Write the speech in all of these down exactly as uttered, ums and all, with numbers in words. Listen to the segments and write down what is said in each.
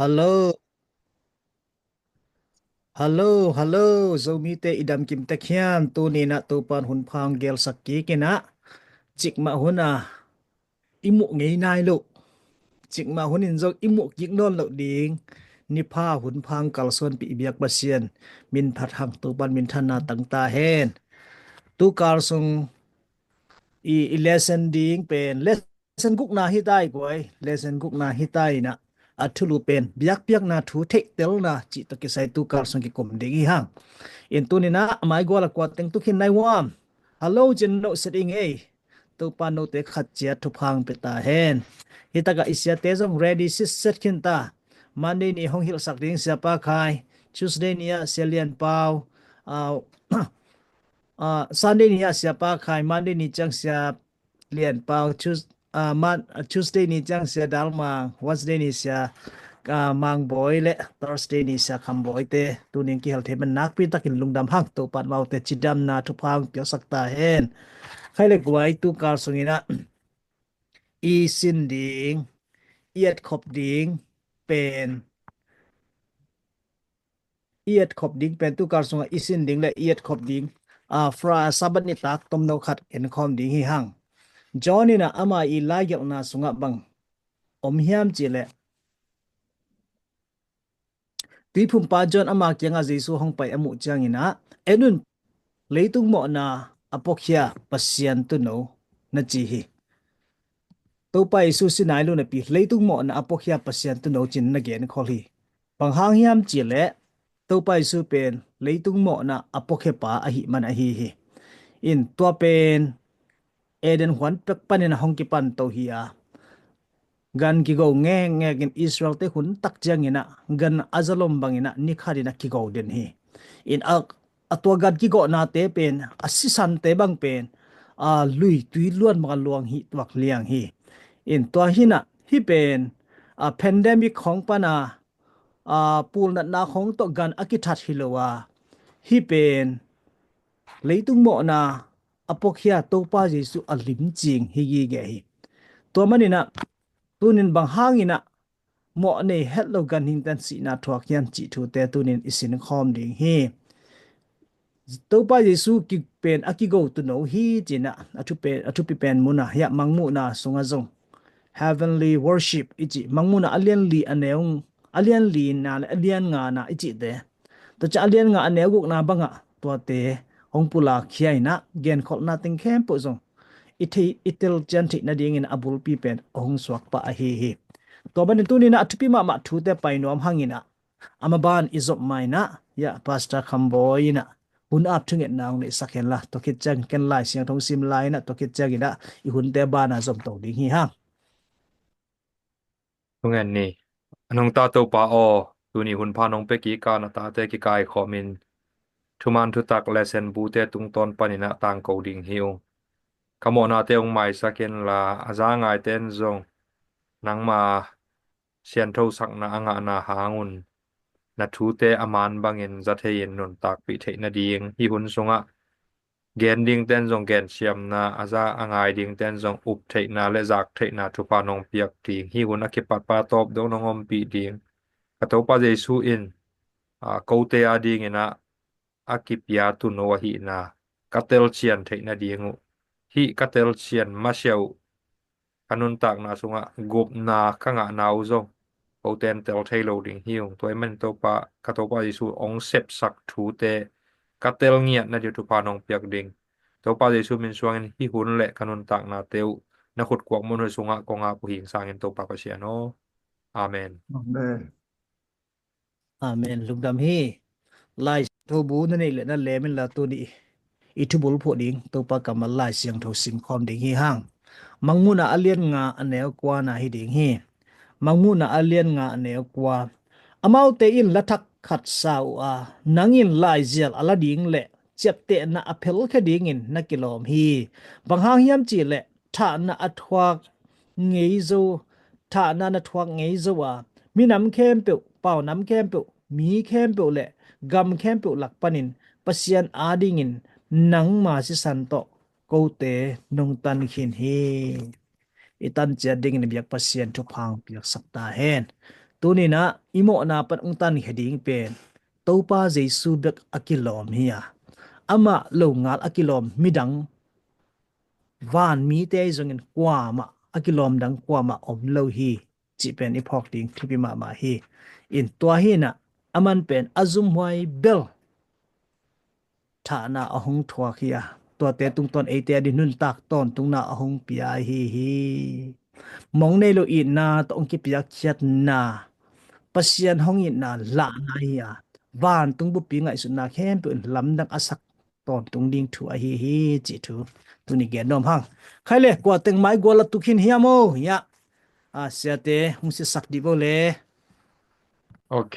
Hallo. Hallo, hallo. Zomite i dam kim tek hiam? Tuni-in ah Topan hun pha hong gelsak kik in ah, cikmah hun ah i muh ngei nai loh, cikmah hun in zong i muh kik nawn loh ding ni pha hun pha hong kalsuanpih i biak Pasian min phat hang, Topan minthanna tang ta hen. Tu kal sung i, i lesson ding pen lesson gukna hi ta hi guai, lesson gukna hi ta in ah, a thulu pen biakpiakna thu theihtelna cih tawh kisai tu kal sung kikum ding hi hang. In tuni-in ah a mai gual a kua teng tu khin nai uam. Hallo cin nohset ing ei. Topa note khat ciat thupha hong pia ta hen. Hi takah i siate zong ready sitset khin ta. Monday ni hong hilhsak ding Sia Pa Khai, Tuesday ni ah Sia Lian Pau, ah, ah, Sunday ni ah Sia Pa Khai, Monday ni ciang Sia Lian Pau, Tues-, ah, Mon-, ah, Tuesday ni ciang Sia Dal Mang, Wednesday ni Sia, ah, Mang Bawi le Thursday ni Sia Kham Bawi te, tuni-in kihel thei man nakpi takin lungdam hang. Topan amaute cidamna thupha hong piaksak ta hen. Khai le guai, tu kal sungin ah i sin ding, i etkhop ding pen, i etkhop ding pen tu kal sungah i sin ding le i etkhop ding, ah, Fri-, Sabbath nitak tomno khat enkhawm ding hi hang. John in ah ama i laigelhna sungah bang om hiam cih leh, Tuiphumpa John ama kiangah Jesu hong pai a muh ciangin ah, "En un, leitung mawhna a puakhia Pasian Tuuno," na ci hi. Topa Jesu si nai lo napi leitung mawhna a puakhia Pasian Tuuno ci-in na genkhol hi. Bang hang hiam cih leh Topa Jesu pen leitung mawhna a puakhiapa ahih man ahi hi. In tua pen Eden huan pek panin a hong kipanto hi a, gan kigo ngekngek in Israel-te hun tak ciangin ah gan a zalom bangin ah ni khatin a kigo den hi. In a, a tua gan kigohnate pen, a sisante bang pen, a, lui tui luan bang a luang hi tuak liang hi. In tua hi-in ah hih pen, a, pandemic khawng pan a, a, pulnatna khawng tawh gan a kithat hi lo a, hih pen leitung mawhna a puakhia Topa Jesu a limcing hi gige hi. Tua manin ah tuni-in bang hangin ah mawh nei het lo ganhingte'n sihna thuak hiam cih thute tuni-in i sinkhawm ding hi. Topa Jesu ki pen a kigo Tuuno hi ci-in ah a thupi pen, a thupi pen mun ah hiah Mangmuhna sungah zong heavenly worship i cih, Mangmuhna a lian li a neu, a lian lina le a lian ngana i cihte, tua ciang a lian nga a neu gukna bangah tuate hong pulakkhia in ah genkholhna teng khempeuh zong i thei, i telcian theih nadingin a bulpi pen a hong suak pah ahi hi. Tua manin tuni-in ah a thupi mahmah thute pai nuam hangin ah, a maban i zop ma-in ah, ya, Pastor Kham Bawi in ah hun ap thungetna hong neihsak hen la, tua khit ciang ken Lai Siangtho sim lai-in ah, tua khit ciangin ah i hunte ban a zom to ding hi hang. Thungen ni. A nungta Topa aw, tuni hun pha nong pia kik a, na tate kikaikhawmin thuman thutak lesson bute tungtawn panin ah tangko ding hi ung. Ka mawhnate hong maisak hen la, a za a ngaite'n zong nangma sianthosakna a ngahna hangun na thute a man bangin za thei-in nuntakpih theih nading, hih hun sungah gen dingte'n zong gensiamna, a za a ngai dingte'n zong up theihna le zak theihna thupha nong piak ding, hih hun a kipatpa tawp dong nong ompih ding, ka Topa Jesu in, a, kote a dingin ah a kipia Tuuno ahihna ka telcian theih nading uh, hih ka telcian masiah uh ka nuntakna sungah gupna ka ngahna uh zong kote'n tel thei lo ding hi ung. Tua ahih manin Topa, ka Topa Jesu hong sepsak thute ka tel ngiat nading thupha nong piak ding, Topa Jesu min suangin hih hun le ka nuntaknate uh na khut kuak mun uh sungah kong ap uh hi ing, sang in Topa Pasian aw. Amen. Amen. Amen. Lungdam hi. Lai Siangtho bu na neih leh na lem in la, tuni i thubul phuah ding Topa kammal Lai Siangtho simkhawm ding hi hang. Mangmuhna a lian nga a neu kua na hi ding hi. Mangmuhna a lian nga a neu kua. Amaute in la thak khat sa uh a, nang in laizial a la ding le ciaptehna a phelkhia dingin na kilawm hi. Bang hang hiam cih leh thahna a thuak ngei zo, thahna na thuak ngei zo a, minam khempeuh, paunam khempeuh, mi khempeuh le gam khempeuh lak panin Pasian adingin nangma sisan tawh kote nong tan khin hi. I tan ciat dingin biak Pasian thupha hong piaksak ta hen. Tuninah i mawhna pan ong tankhia ding pen Topa Jesu bek a kilawm hi a, amah longal a kilawm midang, van mite zongin kuamah a kilawm dang kuamah om lo hi, cih pen i phawk ding thupi mahmah hi. In tua hinah aman pen a zumhuai bel thahna a hong thuak hi a, tuate tungtawn eite a ding nuntak tawntungna a hong pia ahi hi. Mong nei lo itna tawh hong kipiakkhiatna, Pasian hong itna lahna hi a, vantung bupi ngaihsutna khempeuh in lamdang a sak tawntung ding thu ahi hi, cih thu tuni gen nuam hang. Khai le, kua teng mai gual a tuk hin hiam o, hiah. A, siate hong sisak dih bo le. Ok.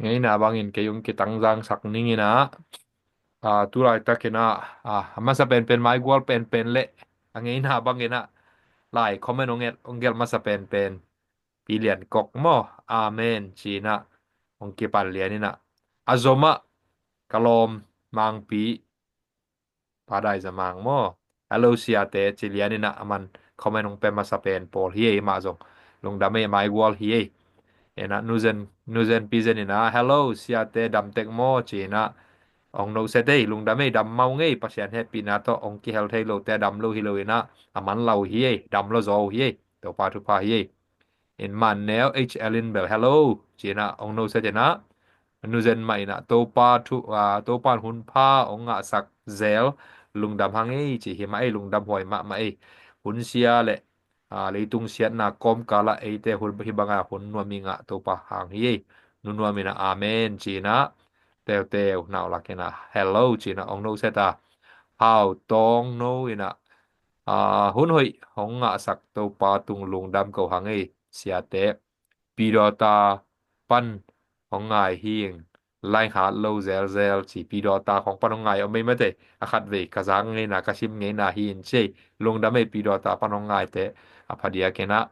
Ngeina bangin kei hong kitanzangsak ninginah, a, tulaitak inah, a, a masa penpen mai gual penpen le, a ngeina bangin ah lai comment hong gelh, hong gelh masa penpen Pi Lian Kok maw, amen, ci-inah hong kipan lian inah, a zomah ka lawm Mangpi, Pa Dai Za Mang maw, hello siate, ci lian inah aman comment hong pia masa pen pawl hi ei, mah zong lungdam ei, mai gual hi ei. Inah nuzen, nuzen pizen inah, hello siate, damtek maw, ci-inah hong noset ei, lungdam ei, dam mau ngei, Pasian hehpihna tawh hong kihel thei lote a dam lo hi lo inah a man lau hi ei, dam lo zaw hi ei, Topa thupha hi ei. In man neu H L in bel hello ci-inah hong noset inah, nuzen mah inah Topa thu, a, Topa in hun pha hong ngahsak zel, lungdam hang ei, ci hi mah ei, lungdam huai mahmah ei. Hun sia le, a, leitung siatna kawmkalah eite hun hi banga hun nuam i ngah Topa hang hi ei. Nunuam inah amen ci-inah teuteu nau lak inah hello ci-inah hong noset a, Hau Tawng No inah, a, hun hoih hong ngahsak Topa tung lungdam ko hang ei siate. Pi Dawta pan hong ngai hi ing, lai hat lo zelzel ci, Pi Dawta khong pan hong ngai om ei mate, a khatvei ka zak ngeina, ka sim ngeina hi in ci ei, lungdam ei, Pi Dawta pan hong ngaite a phadiak inah,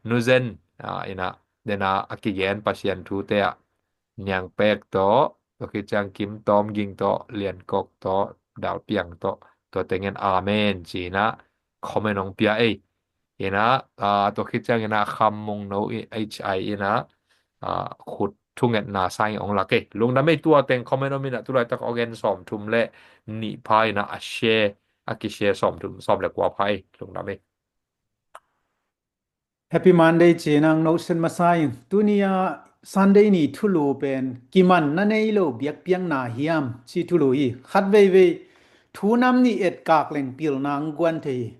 nuzen, a, inah, dena a kigen Pasian thute ah Niang Pek tawh, tua khit ciang Kim Tawm Ging tawh, Lian Kok tawh, Dal Piang tawh, tua tengin amen ci-inah comment hong pia ei. Inah, a, tua khit ciang inah Kham Mung No H I inah, a, khut thungetna sang hong lak ei. Lungdam ei, tua teng comment om inah tulaitak hong en sawmthum le nih pha inah a share, a kishare sawmthum, sawm le kua pha ei. Lungdam ei. Happy Monday ci-inah hong noset masa ing. Tuni a Sunday ni thulu pen kiman na nei lo biakpiakna hiam ci thulu hi. Khat veivei thu nam nih etkak leng pilna hong guan thei hi.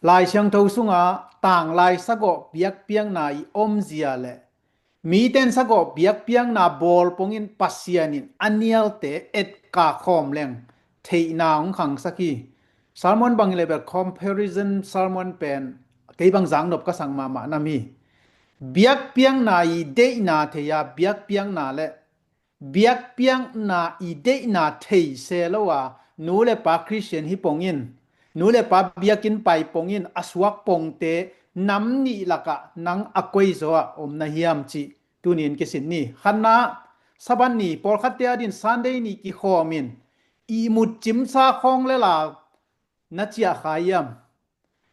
Lai Siangtho sungah tanglai sagawh biakpiakna i omzia le miten sagawh biakpiakna bawl pongin Pasian in a nialte etkak khawm leng theihna hong khangsak hi. Sermon bang hi le bel comparison sermon pen kei bang zaknop ka sang mahmah nam hi. Biakpiakna i deihna thei a biakpiakna le biakpiakna i deihna thei se lo a nu le pa Khristian hi pongin, nu le pa biakinn pai pongin a suak pongte nam nih lakah nang a koizaw ah om na hiam cih tuni in kisin ni. Khatna, Sabbath ni, pawlkhatte adin Sunday ni kikhawmin ihmut cimsa khawng le la na ciah kha hiam?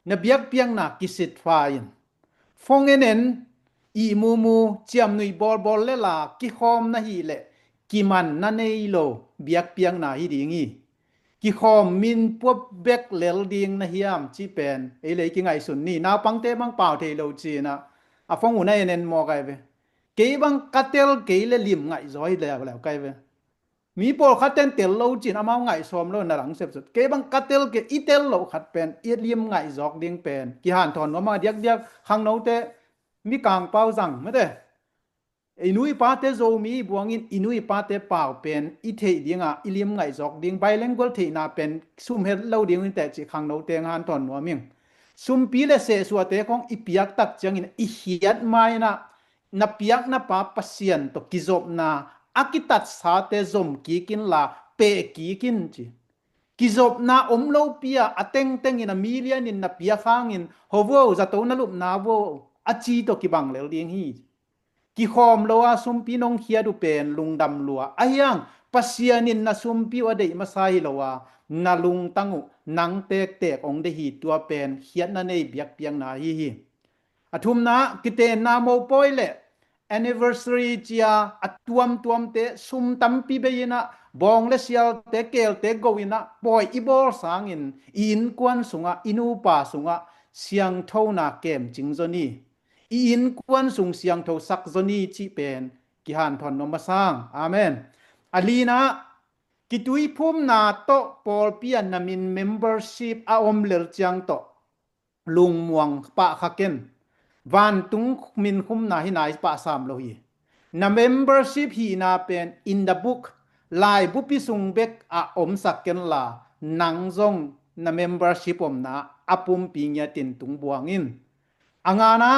Na biakpiakna kisitfa in, phone en en, ihmumu, ciamnuih bawlbawl le la kikhawm na hih leh kiman na nei lo biakpiakna hi ding hi. Kikhawm min pua bek lel ding na hiam cih pen ei le ei kingaihsun ni. Naupangte bang pau thei lo ci-inah a phone uh na en en maw kai ve. Kei bang ka tel kei le lim ngaihzaw hi leuleu kai ve. Mi pawlkhat ten tel lo cin amau ngaihsawm lo na lang sepsut. Kei bang ka tel kei, i tel lo khat pen i lim ngaihzawk ding pen kihanthawn nuam a diakdiak. Khangnote mi kangpau zang mate. I nu i pate Zomi buangin i nu i pate pau pen i theih dinga i lim ngaihzawk ding, bilingual theihna pen sum het lo ding in teh cih khangnote hanthawn nuam ing. Sumpi le sehsuahte khong i piak tak ciangin i khiat ma inah na piakna pa Pasian tawh kizopna a kitatsate zom kik in la peh kik in ci. Kizopna om lopi a a tengtengin a milianin na piak hangin ho vuo zato na lupna vuo a ci tawh kibang lel ding hi. Kikhawm lo a sumpi nong khiat uh pen lungdam lua ahi hang Pasian in na sumpi uh a deih masa hi lo a na lungtang uh nang tektek hong deih hi. Tua pen khiatna nei biakpiakna ahi hi. A thumna, kitenna mopawi le anniversary cia a tuamtuamte sum tampi bei inah bawng le sialte kelte go inah pawi i bawl sangin i innkuan sungah i nupa sungah siangthona kemcing zaw ni. I innkuan sung siangtho sak zaw ni cih pen kihanthawn nuam a sang. Amen. A lina kituiphumna tawh pawlpi a na min membership a om lel ciang tawh lungmuang pah kha ken. Vantung min khumna hi nai pah sam lo hi. Na membership hihna pen in the book, laibupi sung bek a omsak ken la, nang zong na membership omna a pumpi ngiatin tung buang in. A ngana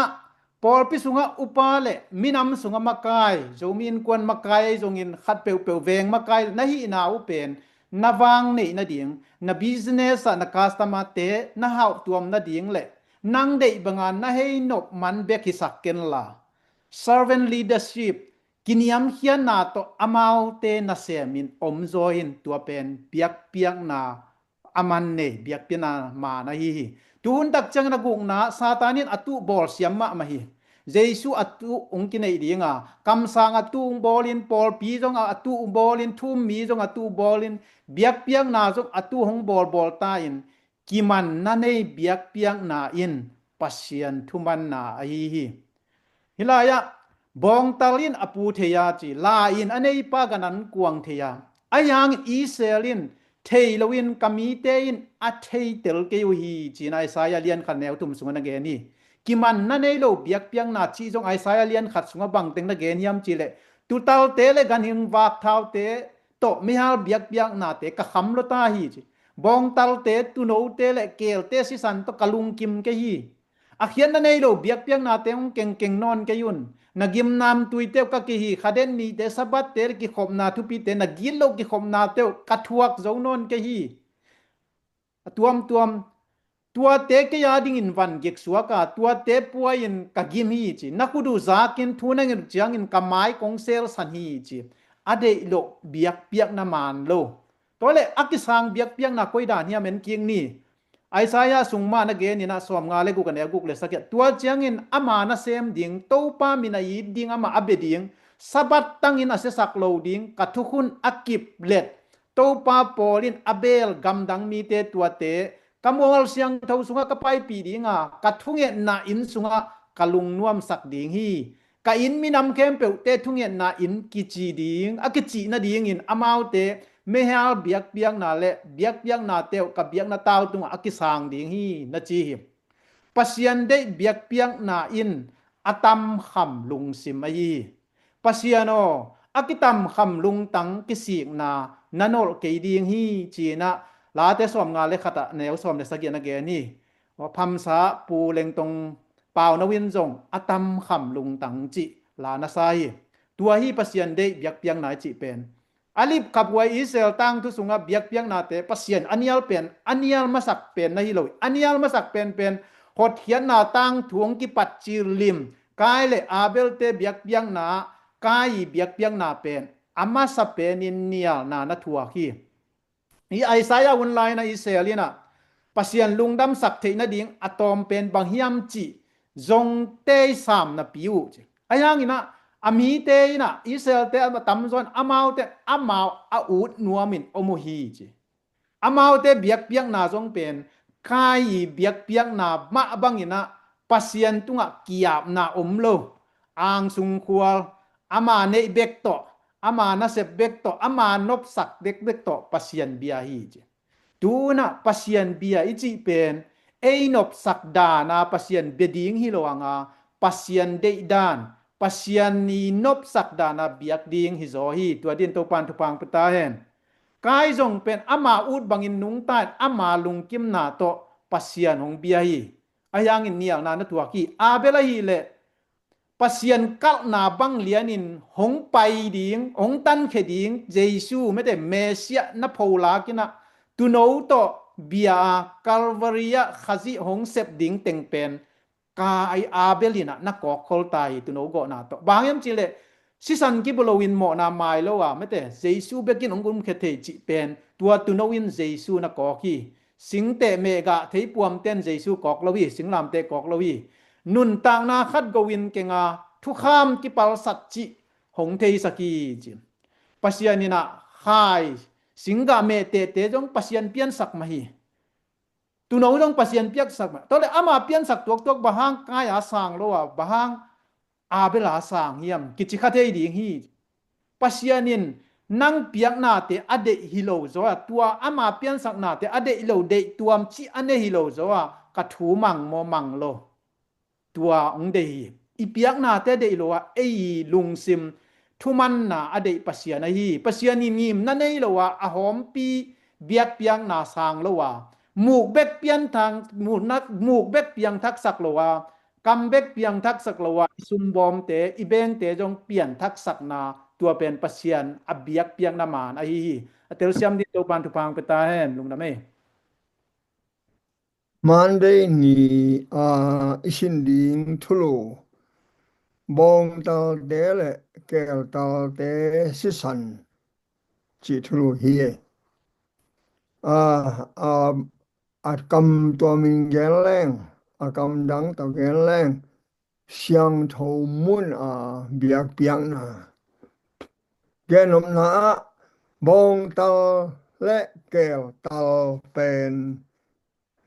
pawlpi sungah upa le minam sungah makai, Zomi Innkuan makai ahi zongin khat peuhpeuh veng makai na hihna uh pen na vang neih nading, na business ah na customer te na hauhtuam nading le nang deih banga na hei nop man bek hisak ken la, servant leadership kiniamkhiatna tawh amaute nasemin omzaw in tua pen biakpiakna a man nei, biakpiakna man ahi hi. Tuhun tak ciangin a gukna Satan in a tuh bawl siam mahmah hi. Jesu a tuh hong kineih dinga, kamsang a tuh hong bawlin, pawlpi zong a tuh hong bawlin, thummi zong a tuh bawlin, biakpiakna zong a tuh hong bawlbawl ta in, kimanna nei biakpiakna in Pasian thumanna ahi hi. Hih lai-ah bawngtal in a pu thei a ci, la in a neipa gan an kuang thei a, ahi hangin Israel in thei loin ka mite in a theitel kei uh hi, ci-in Isaiah lian khat neu thum sungah na gen hi. Kimanna nei lo biakpiakna cih zong Isaiah lian khat sungah bangteng na gen hiam cihleh, tutalte le ganhing vakthaute tawh meihal biakpiaknate ka kham lua ta hi ci. Bawngtalte, tunote le keelte sisan tawh ka lungkim kei hi. A khiatna nei lo biakpiaknate hong kengkeng nawn kei un. Na gimnam tuite uh ka kei hi. Khaden nihte, Sabbathte le kikhopna thupite, na gitloh kikhopnate uh ka thuak zo nawn kei hi. A tuamtuam, tuate kei a dingin van giksuak a, tuate pua-in ka gim hi ci. Na khut uh zakin thu na nget uh ciangin ka mai kong selsan hi ci. A deih loh biakpiakna man lo. Tua le a kisang biakpiakna koi dan hiam en kik ni. Isaiah sung mah na gen inah sawmnga le guk a neu guk le sagih ah, tua ciangin ama nasem ding, Topa min a it ding, amah a bia ding, Sabbath tangin a siasak lo ding, ka thukhun a kip let, Topa pawl in a beel gamdang mite tuate ka mual siangtho sungah ka paipih dinga, ka thungetna inn sungah ka lungnuamsak ding hi. Ka inn minam khempeuhte thungetna inn kici ding, a kicih nadingin amaute meihal biakpiakna le biakpiaknate uh ka biakna tau tungah a kisang ding hi, na ci hi. Pasian deih biakpiakna in a tamkham lungsim ahi hi. Pasian aw, a kitamkham lungtang kisikna na nolh kei ding hi, ci-inah Late sawmnga le khatah neu sawm le sagih ah na gen hi. Phamsa Pu Lengtong Pauno in zong a tamkham lungtang cih la na sa hi. Tua hi Pasian deih biakpiakna i cih pen. A lip khabuai Israel tangthu sungah biakpiaknate Pasian a nial pen, a nial masak pen na hi lo hi. A nial masak penpen hotkhiatna tangthu hong kipat cil lim Kain le Abelte biakpiakna ah Kain i biakpiakna pen a masa penin nialna na thuak hi. Hi Isaiah hun lai-in ah Israel in ah Pasian lungdamsak theih nading a tawm pen bang hiam cih zong tei sam napi uh ci. Ahi hangin ah a mite in ah Israelte a tamzaw in amaute amau a ut nuamin om uh hi ci. Amaute biakpiakna zong pen Kain i biakpiakna mah bangin ah Pasian tungah ki-apna om lo. Angsung khual, ama neih bek tawh, ama nasep bek tawh, ama nopsak dekdek tawh Pasian bia hi ci. Tu-in ah Pasian bia i cih pen ei nopsak dana Pasian bia ding hi lo anga, Pasian deih dan, Pasian i nopsak dana biak ding hi zaw hi. Tua din Topan thupha pia ta hen. Kain zong pen ama ut bangin nungta in ama lungkimna tawh Pasian hong bia hi. Ahi hangin nialna na thuak hi. Abel ahih leh Pasian kalhna bang lianin hong pai ding, hong tankhia ding Jesu, mete Messiah na pholak in ah tuuno tawh bia a Calvary ah Khazih hong sep ding teng pen Kain, Abel in ah na kawkkhol ta hi, tuuno gawhna tawh. Bang hiam cih leh sisan kibu loin mawhna mai lo a, mete Jesu bekin hong gumkhia thei cih pen tua tuuno in Jesu na kawk hi. Singteh mehgah theipuamte in Jesu kawk lo hi, singlamteh kawk lo hi. Nuntakna khat go in keng a, thukham kipalsat cih hong theisak hi ci. Pasian in ah khai singgah mehtehte zong Pasian piansak mah hi. Tuuno zong Pasian piaksak mah. Tua leh ama piansak tuaktuak bang hang Kain a sang lo a, bang hang Abel a sang hiam kici kha thei ding hi. Pasian in nang piaknate a deih hi lo zaw a, tua ama piansaknate a deih lo, deih tuam cih a nei hi lo zaw a, ka thu mang maw mang lo, tua hong deih hi. I piaknate deih lo a, ei lungsim thumanna a deih Pasian ahi hi. Pasian in ngimna nei lo a, a hawmpi biakpiakna sang lo a, muk bek pianthak, muk bek piangthaksak lo a, kam bek piangthaksak lo a, i sumbawmte, i bengte zong piangthaksakna, tua pen Pasian a biakpiakna maan ahi hi. A telsiam ding Topa'n thupha hong pia ta hen. Lungdam ei. Monday ni a i sin ding thulu, bawngtalte le keltalte sisan cih thulu hi. A, a, a kam tuamin gen leng, a kam dang tawh gen leng, siangtho mun a biakpiakna. Gennopna ah bawngtal le keltal pen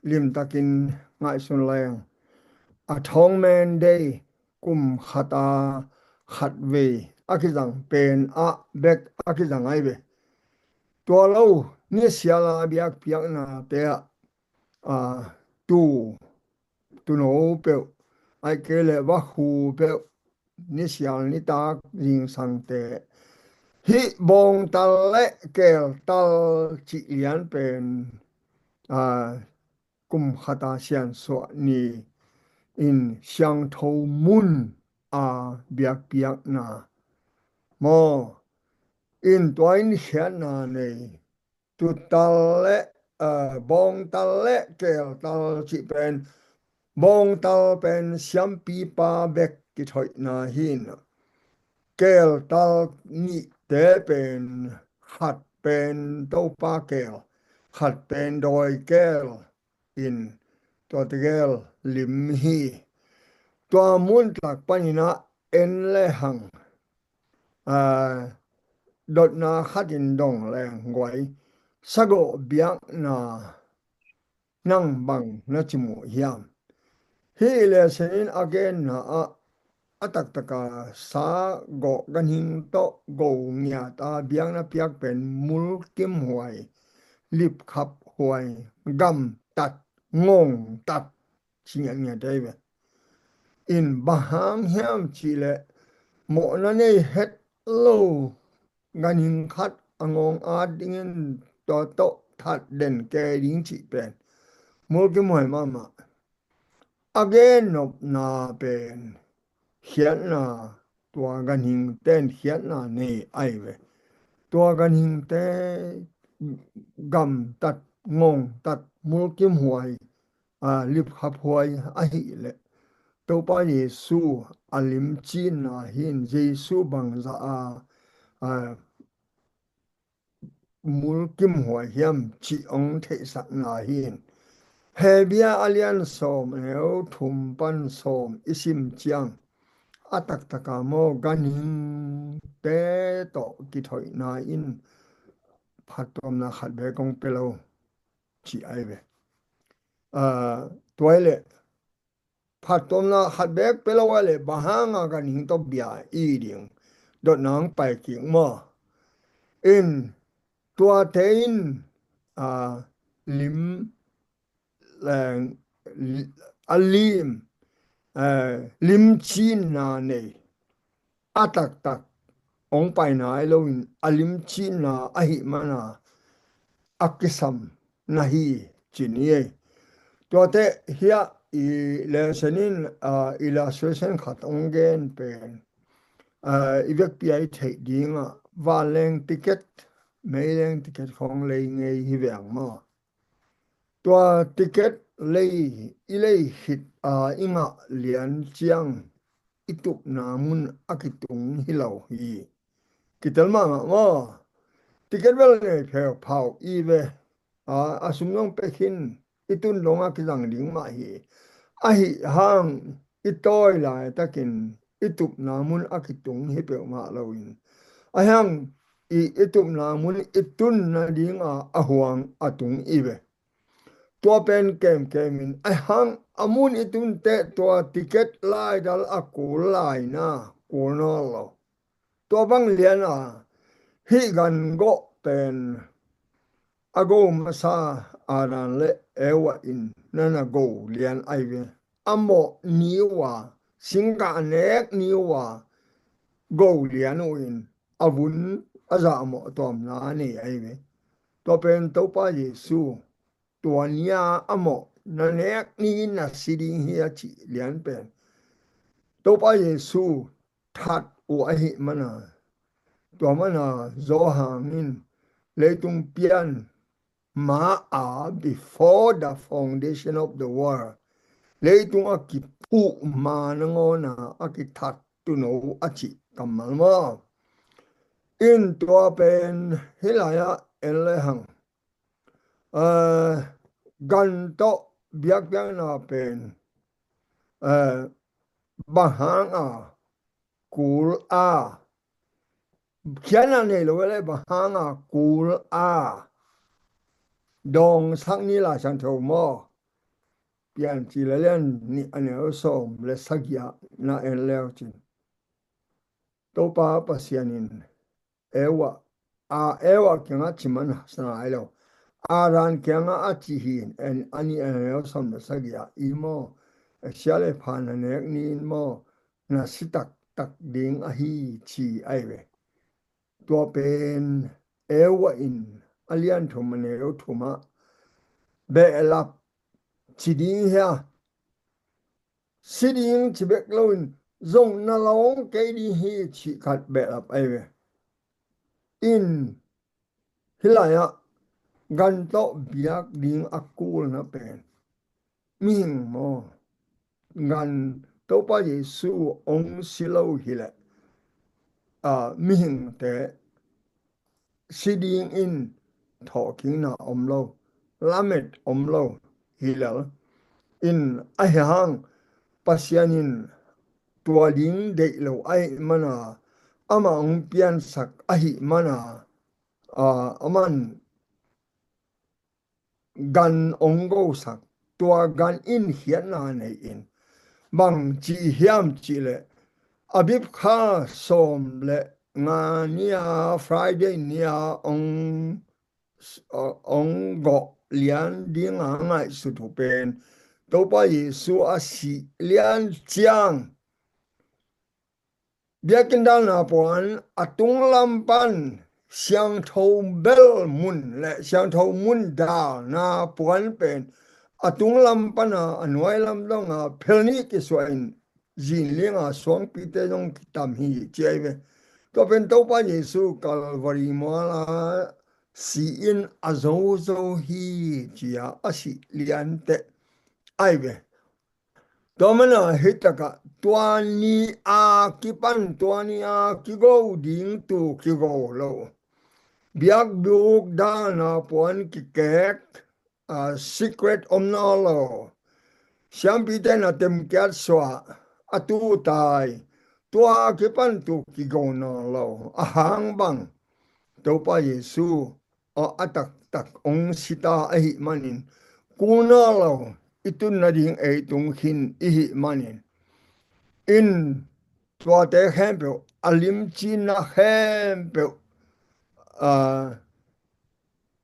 limtakin ngaihsun leng, Atonement Day, kum khat a khat vei a kizang pen ah bek a kizang ahi ve. Tua lo, nisial a biakpiaknate ah, a, tuu, tuuno peuh, ahih kei leh vakhu peuh, nisial nitak zingsangte, hih bawngtal le keltal cih lian pen, a, kum khat a siansuah ni in siangtho mun a biakpiakna maw, in tua in khiatna nei. Tuutal le, a, bawngtal le keltal cih pen, bawngtal pen siampipa bek kithoihna hi in, keltal nihte pen khat pen Topa kel, khat pen dawi kel in tua tegel lim hi. Tua mun tak panin ah en le hang, a, dotna khatin dong leng guai, sagawh biakna nang bang na ci muh hiam? Hih lesson in a genna ah a taktaka sagawh ganhing tawh go ngiat a biakna piak pen mulkimhuai, lipkhaphuai, gamtat, ngongtat ci ngiatngiat ahi ve. In bang hang hiam cih leh mawhna nei het lo ganhing khat a ngawng at dingin tua tawh that den kei ding cih pen mulkimhuai mahmah. A gennopna pen khiatna, tua ganhingte in khiatna nei ahi ve. Tua ganhingte gamtat, ngongtat, mulkimhuai, a, lipkhaphuai ahih leh Topa Jesu a limcinna hi in, Jesu bangzah a, a, mulkimhuai hiam cih hong theihsakna hi in. Hebru a lian sawm, a neu thum pan sawm i sim ciang, a taktaka maw ganhingte tawh kithoihna in phattuamna khat bek hong pia lo cih ahi ve. A, tua hi leh phattuamna khat bek pia lo a leh bang hanga ganhing tawh bia i ding? Dotna hong pai kik maw. In tuate in, a, lim, a, lim, a, limcinna nei, a taktak hong paina ahi loin a limcinna ahih mana a kisam na hi ci ni ei. Tuate hiah i lesson in, a, illustration khat hong gen pen, a, i vekpi a i theih dingah vanleng ticket, meileng ticket khawng lei ngei hi veng maw. Tua ticket lei, i lei khit a i ngah lian ciang i tupna mun a kitung hi lo hi. Kitel mahmah maw. Ticket bel nei pheuphau i ve. A, a sum zong pia khin, i tun dong a kizang ding mah hi. Ahi hang i tawi laitakin i tupna mun a kitung hi peuhmah loin, ahi hang i, i tupna mun i tun nadinga a huang a tung i ve. Tua pen kemkemin, ahi hang a mun i tunteh tua ticket laidal a kul laina kul nawn lo. Tua bang liana hih gan gawh pen a go masa Adam le Eva in nana go lian ahi ve. A mawh ni uh a, singgah nek ni uh a go lian uh in a vun a zahmawh tuamna a nei ahi ve. Tua pen Topa Jesu tua ni-a a mawh na nek ni-in na si ding hi a cih lian pen Topa Jesu that uh ahih mana, tua mana Johan in leitung pian ma-a, before the foundation of the world, leitung a kiphuh ma nangawna a kithat tuuno a cih kammal maw? In tua pen hih lai-ah en lehang, eh, gan tawh biakpiakna pen, eh, bang hanga kul a, khiatna nei lo le bang hanga kul a dawngsak ni Lai Siangtho maw? Piancil a lian nih a neu sawm le sagih-ah na en leu cin, Topa Pasian in Eva, a, Eva kiangah ci man sa nai lo. Adam kiangah a ci hi in, en, a nih a neu sawm le sagih-ah i maw, sia le pha na nek ni-in maw, na si taktak ding ahi ci ahi ve. Tua pen Eva in a lian thum a neu thumah behlap ci ding hi a, si ding ci bek loin zong na lawng kei ding hi cih khat behlap ahi ve. In hih lai-ah gan tawh biak ding a kulna pen mihing maw? Gan Topa Jesu hong si lo hileh, a, mihingte si dingin thawhkikna om lo, lamet om lo hi lel. In ahi hang Pasian in tua ding deih lo ahih mana, amah hong piansak ahih mana, a, aman gan hong gosak, tua gan in khiatna nei in, bang ci hiam cihleh, Abib kha sawm le nga ni-a, Friday ni-a hong, hong gawh lian dinga ngaihsut uh pen Topa Jesu a sih lian ciang biakinn dalna puan a tunglam pan siangtho bel mun le siangtho mun dalna puan pen a tunglam pana a nuailam donga phel nih kisuah in zin linga suangpite zong kitam hi ci ahi ve. Tua pen Topa Jesu Kalvari muala si-in a zozo hi ci-a a sih lianteh ahi ve. Tua mana hih takah tua ni a kipan, tua ni a kigo ding tu kigo lo. Biakbuk dalna puan kikek, a, secret om nawn lo. Siampite na temkiat suah a tu tai. Tua kipan tu kigo nawn lo. A hang bang Topa Jesu a, a taktak hong sita ahih manin, kul nawn lo i tun nading ei tung khin ihih manin, in tuate khempeuh, a limcinna khempeuh, a,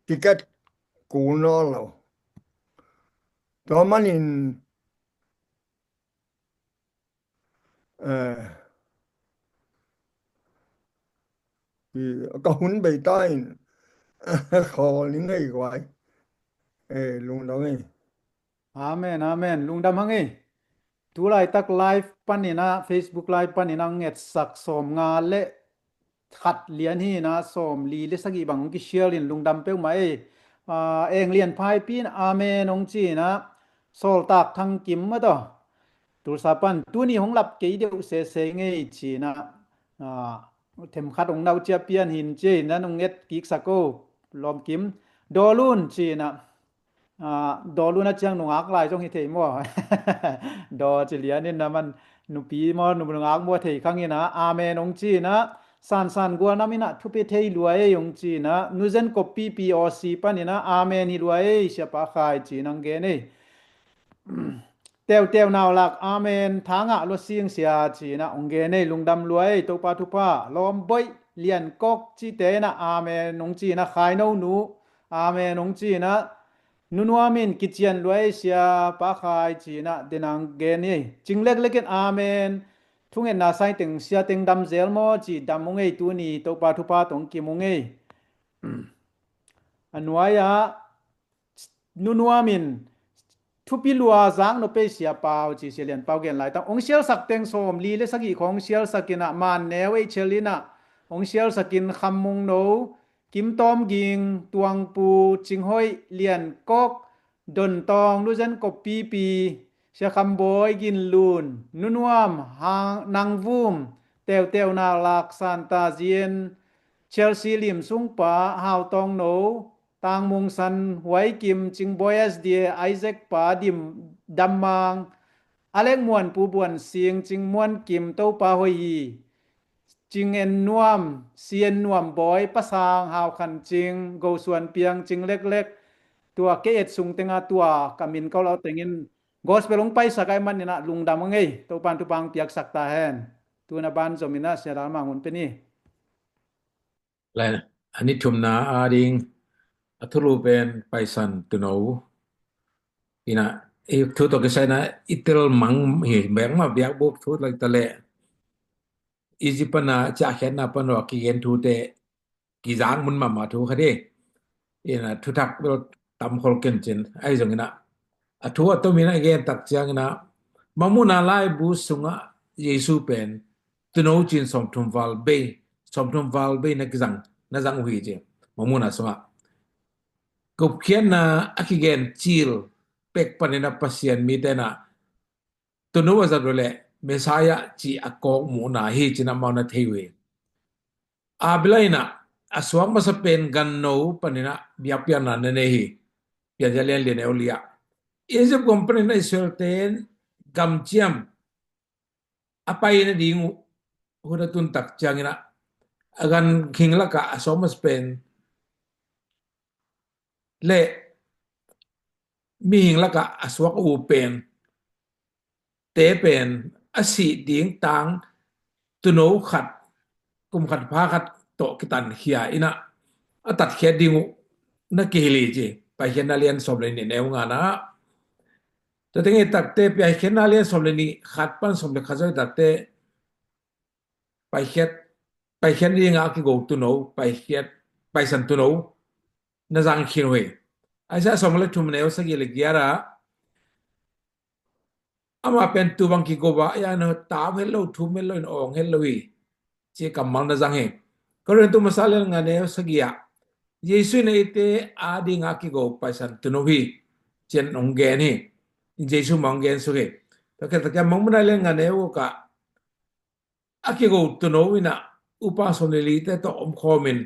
ticket kul nawn lo. Tua manin, eh, i, ka hun bei ta in khawl ning hei guai. Eh, lungdam ei. Amen, amen. Lungdam hang ei. Tulaitak live panin ah, Facebook live panin ah ngetsak sawm nga le khat lian hi na, sawm li le sagih bang hong kisial in lungdam peuhmah ei. Ah, Eng Lian Phaipi in amen hong ci na, Sawltak Thang Kim mah tawh Tulsa pan tuni hong lap kei deuh sese ngei ci na, ah, themkhat hong nau cia pian hin ci na, hong nget kiksak o, Lawm Kim. Dawl un ci na, ah, dawl un a ciang nungak lai zong hi thei maw? Daw ci lian in na man nupi maw, nungak maw thei khang in ah, amen hong ci in ah, sansan gualnam in ah, thupi thei lua ei hong ci in ah, nuzen kop pipi awsi pan in ah, amen hi lua ei, Siapa Khai ci in hong gen ei. Teuteu nau lak, amen, thangah lua sing sia ci in ah hong gen ei, lungdam lua ei, Topa thupha, lawm boih, lian kok cite in ah, amen hong ci in ah, Khai no nu, amen hong ci in ah, nunuam in kician lua ei, Siapa Khai ci in ah, den hong gen ei, cing leklek in, amen, thungetna sai teng, sia teng dam zel maw ci, dam hong ei, tuni Topa thupha tawh hong kim hong ei. A nuai ah, nunuam in thupi lua zak nop ei, Sia Pau ci, Sia Lian Pau gen lai tang. Hong sialsak teng sawm li le sagih khawng hong sialsak in ah, Man Neu ei chel in ah hong sialsak in, Kham Mung No, Kim Tawm Ging, Tuang Pu, Cing Hoih, Lian Kok, Don Tawng, Nuzen Kop Pipi, Sia Kham Bawi, Gin Lun, Nunuam, Hang Nang Vum, Teuteu Nak Lak, Santa Zien, Chelsea Lim Sung Pa, Hau Tawng No, Tang Mung San, Huai Kim, Cing Bawi S D A, Isaac Pa, Dim Dam Mang, Alek Muan, Pu Buan Sing, Cing Muan Kim, Topa hoih hi, Cing En Nuam, Si En Nuam Bawi, Pa Sang, Hau Khan Cing, Go Suan Piang, Cing Leklek, tua ke et sung teng ah tua ka min ko lo teng in gospel hong paisak ahih man in ah lungdam hong ei, Topa'n thupha hong piaksak ta hen. Tu in ah banzom in ah Sia Dal Mang hun pe ni. Lai, a ni thumna a ding a thulu pen Paisan Tuuno. In ah, i thu tawh kisai in ah i tel mang hi bek mah, biakbuk thu lai ta leh, Egypt pan a ciahkhiatna pan a kigen thute kizang mun mahmah thu khat hi. In ah, thuthak bel tam khol ken cin, ahi zong in ah, a thu a tom in ah i gen tak ciang in ah, Mangmuhna laibu sungah Jesu pen Tuuno ci in sawmthum val bei, sawmthum val bei na kizang, na zang uh hi ci. Mangmuhna sungah gupkhiatna a kigen cil pek pan in ah Pasian mite in ah Tuuno a zat uh leh Messiah ci a kawk muhna hi ci in ah amau na thei uh hi. A bilai in ah, a suak masa pen ganno pan in ah biakpiakna na nei hi. Piancil a lian li, a neu li ah, Egypt gam pan in ah Israel-te in gamciam a pai nading uh hun a tun tak ciang in ah, a ganhing lakah a suak masa pen le mihing lakah a suak uh pen te pen a sih ding tang tuuno khat, kum khat pha khat tawh kitankhia in ah a tatkhiat ding uh na kihilh hi ci. Paikhiatna lian sawm le nih, neu nga na. Tua teng i takte, Paikhiatna lian sawm le nih khat pan sawm le khat zong i takte, paikhiat, paikhiat ding a kigo tuuno, paikhiat, Paisan Tuuno na zang khin uh hi. Isaiah sawm le thum, neu sagih le giat ah, amah pen tu bang kigo a, a iang in ah tau het lo, thum het lo in, awng het lo hi ci kammal na zang hi. Korintu masa lian nga, neu sagih ah, Jesu in ah eite a ding a kigo Paisan Tuuno hi ci in hong gen hi. Jesu mah hong gen suk hi. Tua khit tak ciang Mangmuhna lian nga, neu guk ah, a kigo tuuno in ah upa sawm le lite tawh omkhawm in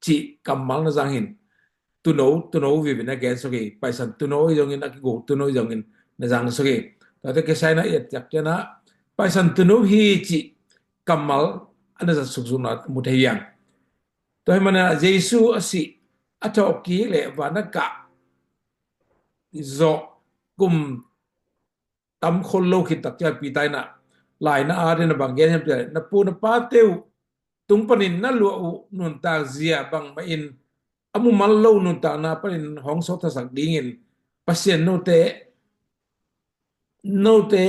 ci kammal na zang hi in, tuuno, tuuno vive na gen suk hi. Paisan Tuuno hi zong in, a kigo tuuno hi zong in na zang suk hi. Tua tawh kisai in ah i et tak ciang ah Paisan Tuuno hi ci kammal a na zat suk zong na mu thei hi hang. Tua ahih man in ah Jesu a sih, a thawhkik leh van a kah zawh kum tam khol lo khit tak ciang Peter in ah, lai na at in ah bang gen hiam cih leh, na pu na pate uh tung panin na luah uh nuntak zia bangmah in, a mumal lo nuntakna panin hong suakthasak dingin Pasian note, note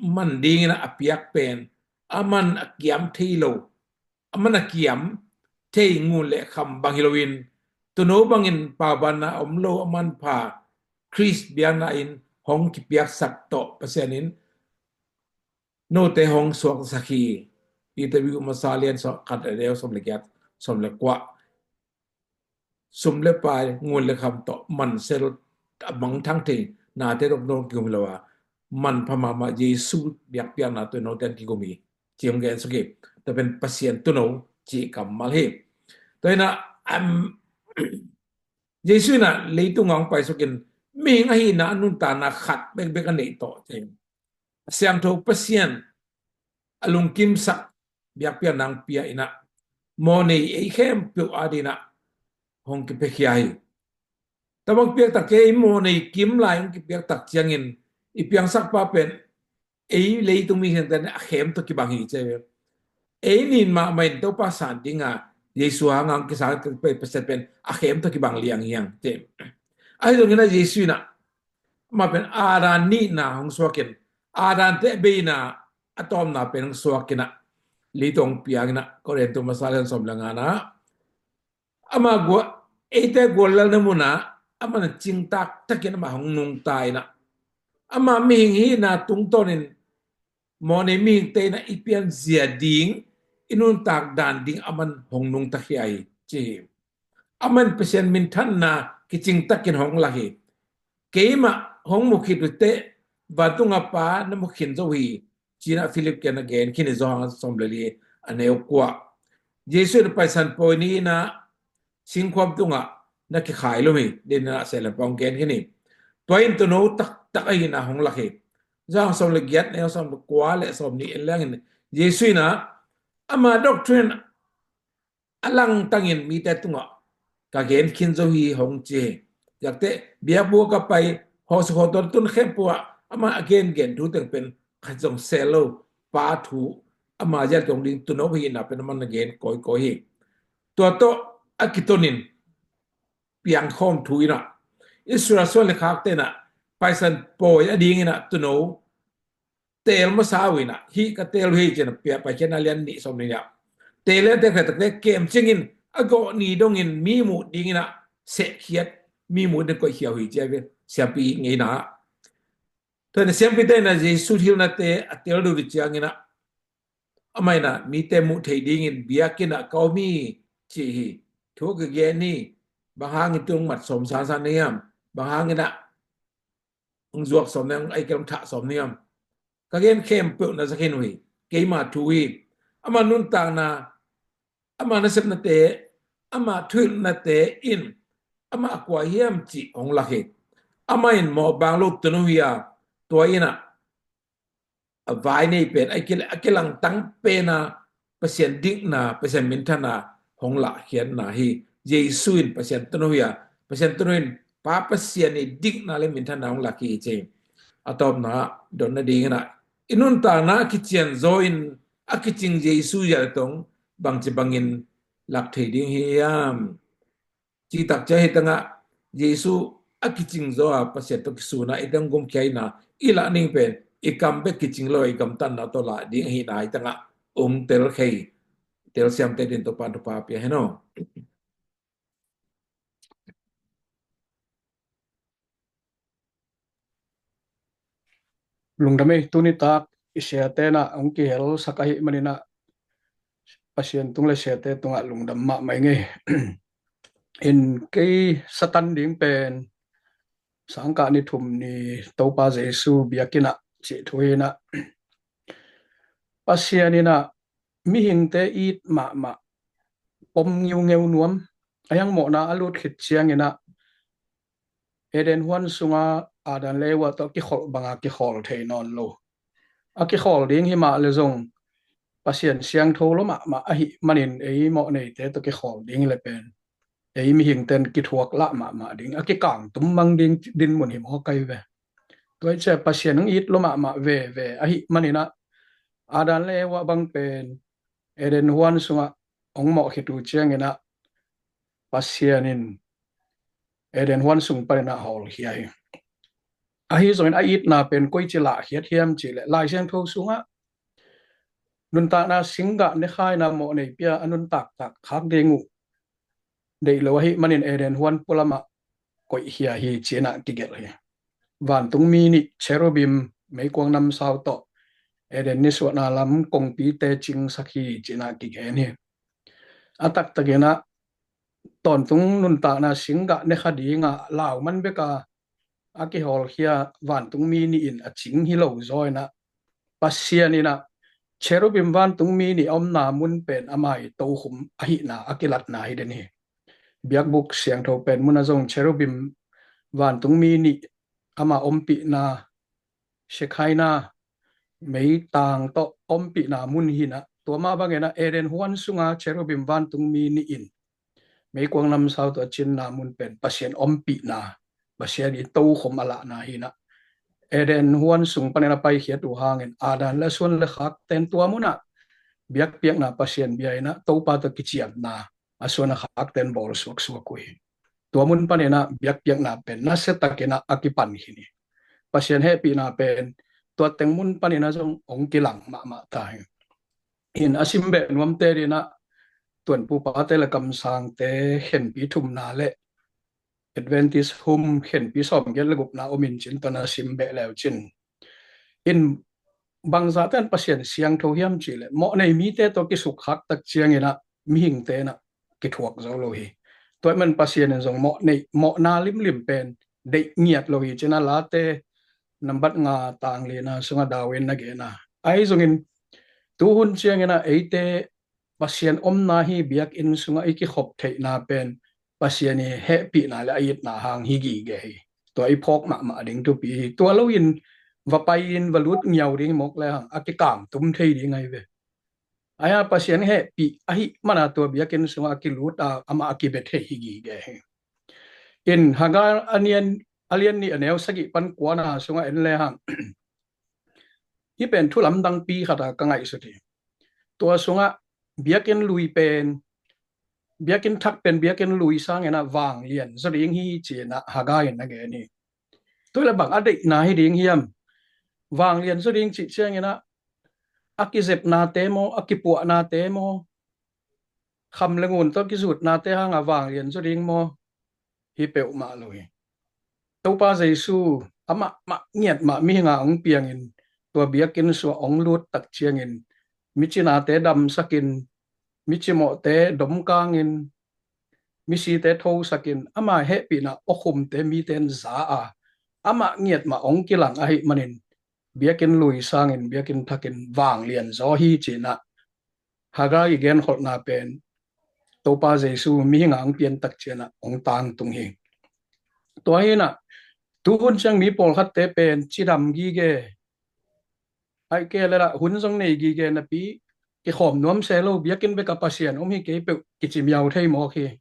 man dingin a piak pen, a man a kiam thei lo, a man a kiam thei ngun le kham bang hi loin, tuuno bangin paubaanna om lo a manpha Khrist biakna in hong kipiaksak tawh Pasian in note hong suaksak hi. Peter bik masa lian sawm, khat le neu sawm le giat, sawm le kua. Sum le pai, ngun le kham tawh mansel a mangthang thei nate tawh hong kigum hi lo a, manpha mahmah Jesu biakpiakna tawh note hong kigum hi ci hong gen suk hi. Tua pen Pasian Tuuno cih kammal hi. Tua in ah, am, Jesu in ah leitung ah hong paisuk in mihing ahihna a nuntakna khat bekbek a neih tawh ci. A siangtho Pasian a lungkimsak biakpiakna hong pia in ah, mawhnei ei khempeuh adingin ah hong kipiakhia hi. Tua bang piaktak ciang ei mawhnei kim lai hong kipiaktak ciangin i piangsakpa pen ei leitung mihingte a khem tawh kibang hi ci hi. Ei nin mahmah in Topa san dinga Jesu hanga hong kisang Pasian pen a khem tawh kibang liang hi hang ci hi. Ahi zongin ah Jesu in ah amah pen Adam nihna hong suakin, Adam te a beina a tawpna pen hong suakin ah, leitung hong piangin ah, Korin tu masa lian sawm le ngana, ama gua, eite guallelna munah amah na cingtak takin amah hong nungta in ah, ama mihing hihna tungtawnin mawhnei mihingte in ah i pianzia ding, i nuntak dan ding amah hong nungta khia hi ci hi. Amah in Pasian minthanna kicingtakin hong lak hi. Keimah hong mu khit uh teh vantunga Pa na mu khin zo hi, ci-in ah Philip kiang na gen khin hi, Johan sawm le li a neu kua. Jesu in Paisan pawi ni-in ah singkhuam tungah na kikhailum hi, ci-in ah Sia Lam Pa hong gen khin hi. Tua in tuuno taktak ahihna hong lak hi. Johan sawm le giat, neu sawm le kua le sawm nih en leng in Jesu in ah ama doctrine a langtangin mite tungah ka gen khin zo hi hong ci hi. Ziak teh biakbuk ah ka pai, hawsuk hawtaw tun khempeuh ah amah a gengen thu teng pen khat zong sel lo, Pa thu, ama zial tong ding tuuno hihna pen amah na gen kawikawi hi. Tua tawh a kitonin piangkhawm thu in ah, Israel suan le khakte in ah Paisan pawi a dingin ah tuuno teel masa uh in ah, hih ka teel uh hi ci-in ah Paikhiatna lian nih sawm nih ah, teel lian teel khat takte kem ciangin a gawh ni dongin mi muh dingin ah sehkhiat, mi muh ding koihkhia uh hi ci hi ve, siampi ngeina ah. Tua in ah siampite in ah Jesu hilhnate a tel duh uh ciangin ah, amah in ah mite muh theih dingin biakinn ah ka om hi ci hi. Thu ka gen hi. Bang hangin tu-in mat sawm sansan na hiam? Bang hangin ah hong zuak sawm na hiam, ahih kei leh hong thah sawm na hiam? Ka gen khempeuh na za khin uh hi. Keima thu hi. Ama nuntakna, ama nasepnate, ama thuhilhnate in amah kua hiam cih hong lak hi. Amah in mawhbaang lo tuuno hi a, tua in ah a vai nei pen, a ki-, a kilangtang pen a Pasian dikna, Pasian minthanna hong lahkhiatna hi. Jesu in Pasian tuuno hi a, Pasian tuuno in Pa Pasian i dikna le minthanna hong lak hi ci hi. A tawpna dot nadingin ah, i nuntakna a kicianzaw in a kicing Jesu zial tong bangci bangin lak thei ding hiam? Cih tak ciang hih tangah Jesu a kicing zaw a Pasian tawh kisun a i dang gumkhia ahihna i lah ning pen i kam bek kicing lo, i gamtatna tawh lah ding ahihna hih tangah hong telkhia, telsiamte adingin Topa'n thupha pia hen aw. Lungdam ei, tuni tak i siate in ah hong kihelsak ahih manin ah Pasian tung le siate tungah lungdam mahmah ing ei. In kei satan ding pen sangkah ni thum ni Topa Jesu biakinn ah cih thu hi in ah, Pasian in ah mihingte it mahmah, pom ngiungeu nuam, a hiang mawhna a lut khit ciangin ah Eden huan sungah Adam le Eva tawh kikholh banga kikhawl thei nawn lo. A kikhawl ding hi mah le zong Pasian siangtho lo mahmah ahih manin ei mawhneite tawh kikhawl ding hi le pen ei mihingte'n kithuak lah mahmah ding, a kikangtum mang ding dinmun hi mawk ahi ve. Tua hi ciah Pasian hong it lo mahmah veve ahih manin ah Adam le Eva bang pen Eden huan sungah hong mawh khit uh ciangin ah Pasian in Eden huan sung panin ah hawlkhia hi. Ahi zongin a itna pen koici lahkhiat hiam cih leh Lai Siangtho sungah nuntakna singgah ne kha in ah mawhnei pia a nuntak tak khak ding uh deih lo ahih manin Eden huan pualamah koihkhia hi ci-in ah kigelh hi. Vantung mi nih cherubim meikuang namsau tawh Eden nisuahna lam kongpite cingsak hi ci-in ah kigen hi. A taktakin ah tawntung nuntakna singgah ne kha dingah lau man bek a a kihawlkhia vantung mi nih in a cing hi lo zaw in ah Pasian in ah cherubim vantung mi nih a omna mun pen ama i tokhum ahihna a kilatna hi den hi. Biakbuk siangtho pen munah zong cherubim vantung mi nih ama ompihna, Shekinah, meitang tawh ompihna mun hi-in ah, tua mah bangin ah Eden huan sunga cherubim vantungmi nih in meikuang namsau tawh a cinna mun pen Pasian ompihna, Pasian in tokhom a lahna hi-in ah, Eden huan sung panin a paikhiat uh hangin Adam le a suan le khakte'n tua munah biakpiakna Pasian bia in ah Topa tawh kiciamna a suan a khakte'n bawl suaksuak uh hi. Tua mun panin ah biakpiakna pen nasiatakin ah a kipan khin hi. Pasian hehpihna pen tua teng mun panin ah zong hong kilang mahmah ta hi. In a sim beh nuamte dingin ah tuanpupate le kamsangte khenpi thumna le Adventist hum khenpi sawmgiat le gukna om in cin, tua na sim beh leu cin. In bangzahte in Pasian siangtho hiam cih leh mawhnei mite tawh kisukkhak tak ciangin ah mihingte in ah kithuak zo lo hi. Tua ahih man Pasian in zong mawhnei, mawhna limlim pen deih ngiat lo hi cin a Late nambat nga tang lina sungah David in a gen a. Ahi zongin tuhun ciangin ah eite Pasian omna hi biakinn sungah i kikhop theihna pen Pasian i hehpihna le a itna hang hi gige hi. Tua i phawk mahmah ding thupi hi. Tua loin va pai-in va lut ngiau ding hi mawk le hang a kikam tum thei ding ahi ve. Ahi a Pasian hehpih ahih mana tua biakinn sungah a kilut a amah a kibia thei hi gige hi. In Hagai a nian, a lian nih a neu sagih pan kuana sungah en le hang hih pen thu lamdangpi khat a ka ngaihsut hi. Tua sungah biakinn lui pen, biakinn thak pen biakinn lui sangin ah vanglian zaw ding hi ci-in ah Hagai in a gen hi. Tua le bang a deihna hi ding hiam? Vanglian zaw ding cih ciangin ah a kizepnate maw, a kipuahnate maw, kham le ngun tawh kizutnate hang a vanglian zaw ding maw? Hi peuhmah lo hi. Topa Jesu amah mah ngiat mah mihing a hong piangin tua biakinn sungah hong lut tak ciangin micinate damsakin, micimawhte domkangin, misite thosakin, ama hehpihna awkhumte mite in za a, amah ngiat mah hong kilang ahih manin biakinn lui sangin biakinn thakin vanglian zaw hi ci-in ah Hagai i genkholhna pen Topa Jesu mihing a hong pian tak ciangin ah hong tangtung hi. Tua hi-in ah tuhun ciang mi pawlkhatte pen cidam gige, ahih kei leh lah hun zong nei gige napi kikhawm nuam se lo, biakinn bek a Pasian om hi kei peuh kici miau thei mawk hi.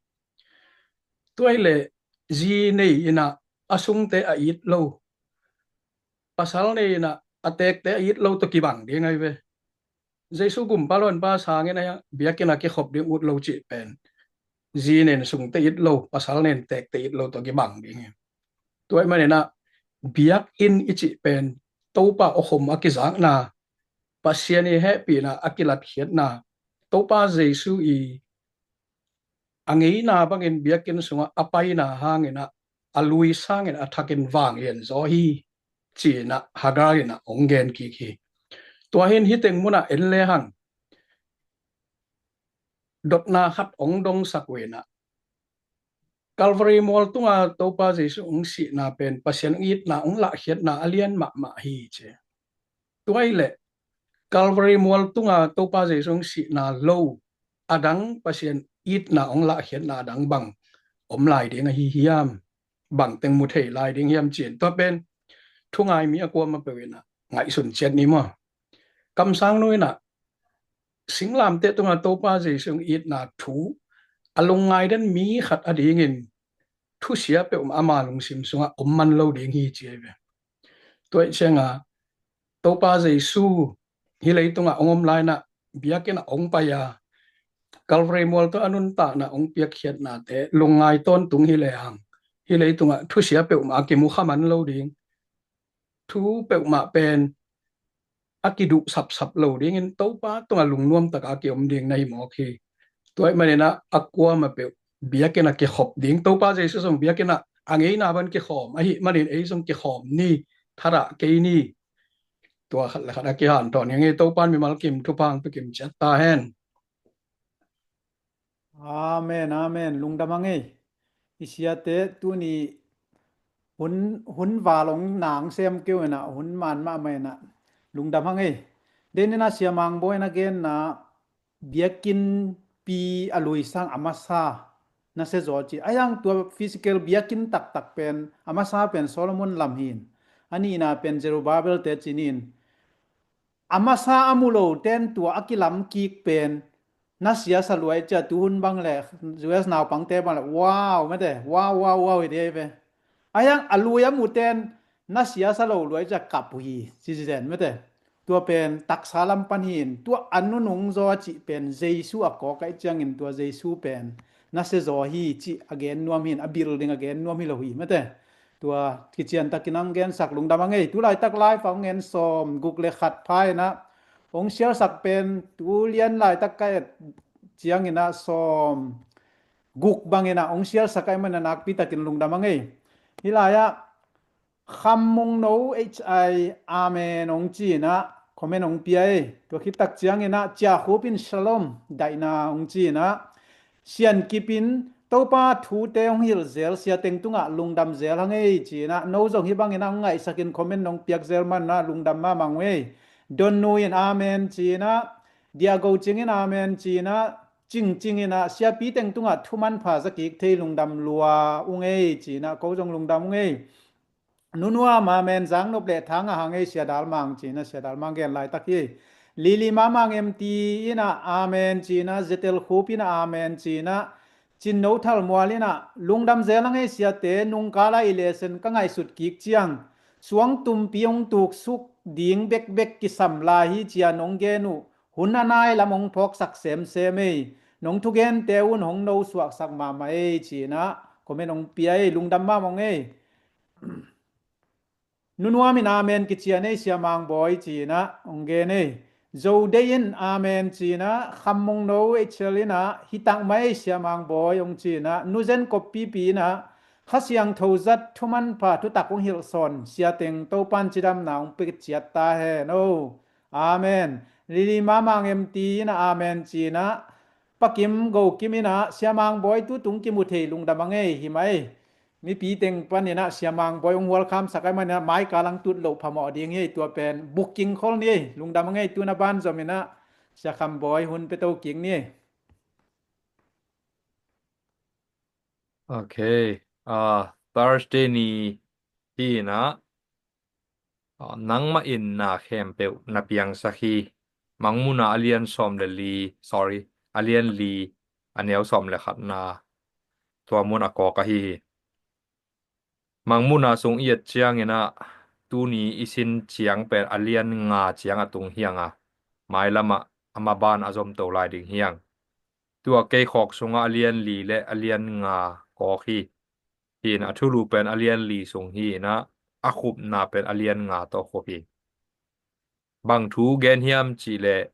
Tua hi leh zi nei in ah a sungte a it lo, pasal nei in ah a teekte a it lo tawh kibang ding ahi ve. Jesu gumpa lawnpa sangin ah biakinn a kikhop ding ut lo cih pen zi nei in sungte it lo, pasal nei in teekte it lo tawh kibang ding hi. Tua ahih manin ah biakinn i cih pen Topa awkhum a kizakna, Pasian i hehpihna a kilatkhiatna, Topa Jesu i a ngeina bangin biakinn sungah a paina hangin ah a lui sangin a thakin vanglian zaw hi ci-in ah Hagai in ah hong gen kik hi. Tua hi-in hih teng munah en le hang dotna khat hong dongsak uh in ah Calvary mual tunga Topa Jesu hong sihna pen Pasian hong itna, hong lahkhiatna a lian mahmah hi ci. Tua hi leh Calvary mual tunga Topa Jesu hong sihna lo a dang Pasian itna hong lahkhiatna a dang bang om lai ding ahi hiam? Bang teng mu thei lai ding hiam ci-in tua pen thungai mi a kuamah peuh in ah ngaihsun ciat ni maw. Kamsang nu in ah singlamteh tunga Topa Jesu hong itna thu a lungngai den mi khat a dingin thusia peuhmah ama lungsim sungah om man lo ding hi ci ahi ve. Tua ahih ciangin Topa Jesu hih leitungah hong om lai-in ah biakinn ah hong pai a Calvary mual tawh a nuntakna hong piakkhiatnate lungngai tawntung hi le hang hih leitungah thusia peuhmah a kimu kha man lo ding, thu peuhmah pen a kiduh sapsap lo dingin Topa tungah lungnuam taka a kiom ding na hi mawk hi. Tua ahih manin ah a kuamah peuh biakinn a kikhop ding, Topa Jesu zong biakinn ah a ngeina bang kikhawm ahih manin ei zong kikhawm ni, thadah kei ni. Tua khat le khat a kihanthawn hi ing ei. Topa in mimal kim thupha hong pia kim ciat ta hen. Amen, amen. Lungdam hang ei. I siate tuni hun, hun val hong na hong sem kei uh in ah, hun man mahmah in ah. Lungdam hang ei. Denin ah Sia Mang Bawi in a genna biakinnpi a lui sang a masa nasia zaw ci. A yang tua physical biakinn taktak pen a masa pen Solomon lam hi in, a nihna pen Zerubbabel te ci-in, a masa a mu lo ten tua a kilam kik pen na siasa luai cia, tuhun bang le U S naupangte bang le wow mate, wow wow wow hi dei ve. A hiang a lui a mu ten na siasa lo luai cia kap uh hi ci ci zen mate. Tua pen taksa lam pan hin, tua a nunung zaw a cih pen Jesu a kawk aih ciangin tua Jesu pen na sia zaw hi cih a gen nuam hin, a building a gen nuam hi lo hi mate. Tua kician takin ang gensak lungdam a ngei. Tu laitak live a hong en sawm guk le khat pha inah hong sialsak pen tu lian laitak ka et cianginah sawm guk banginah hong sialsak aih manah nakpi takin lungdam a ngei. Hih lai-ah Kham Mung No H I, amen hong ci inah comment hong pia ei. Tua khit tak cianginah Cia Khup in shalom daihna hong ci inah Sian Kip in Topa thute hong hilh zel, sia teng tungah lungdam zel hang ei ci inah, no zong hih bangin a hong ngaihsakin comment nong piak zel manah lungdam mahmah ung ei. Don Nu in amen ci inah, Dia Go Cing in amen ci inah, Cing Cing inah siapi teng tungah thuman pha za kik thei lungdam lua ung ei ci inah, ko zong lungdam ung ei. Nunuam amen, Zang Nop le Thang a hang ei, Sia Dal Mang ci inah, Sia Dal Mang gen laitak hi. Lili Mamang M T inah amen ci inah, Zetel Khup inah amen ci inah, Cin No Thal Mual inah lungdam zel hang ei siate, nungkala i lesen ka ngaihsut kik ciang suang tumpi hong tuksuk ding bekbek kisam lai hi cia nong gen uh hun a nai lam hong phawksak semsem ei. Nong thugente un hong no suaksak mahmah ei ci inah comment hong pia ei, lungdam mahmah ung ei. Nunuam in amen kician ei, Sia Mang Bawi ci inah hong gen ei. Zo Dei in amen ci inah, Kham Mung No H L inah hi tak mai ei Sia Mang Bawi hong ci inah, Nu Zen Kop Pipi inah Kha Siangtho zat thuman pha thutak hong hilh sawn sia teng Topan cidamna hong pia ciat ta hen o. Amen. Lili Mamang M T inah amen ci inah, Pa Kim Go Kim inah Sia Mang Bawi tu tung kimu thei lungdam a ngei hi mai. Mipi teng paninah Sia Mang Bawi hong hualkhamsak aih maninah maika lang tut loh phamawh ding hi ei, tua pen booking khol ni ei, lungdam a ngei. Tuna ban zom inah Sia Kham Bawi hun pia to kik ni ei. Ok. Ah, Thursday ni hi inah, ah, nangmah in na khempeuh na piangsak hi. Mangmuhna a lian sawm le li, sorry, a lian li, a neu sawm le khatna, tua mun a kawk ahi hi. Mangmuhna sung i et cianginah tuni i sin ciang pen a lian nga ciang a tung hiang a, mailamah a maban a zomto lai ding hiang. Tua keikhawk sungah a lian li le a lian nga kawk hi. Hi inah a thulu pen a lian li sung hi inah a khupna pen a lian nga tawh khup hi. Bang thu gen hiam cihleh,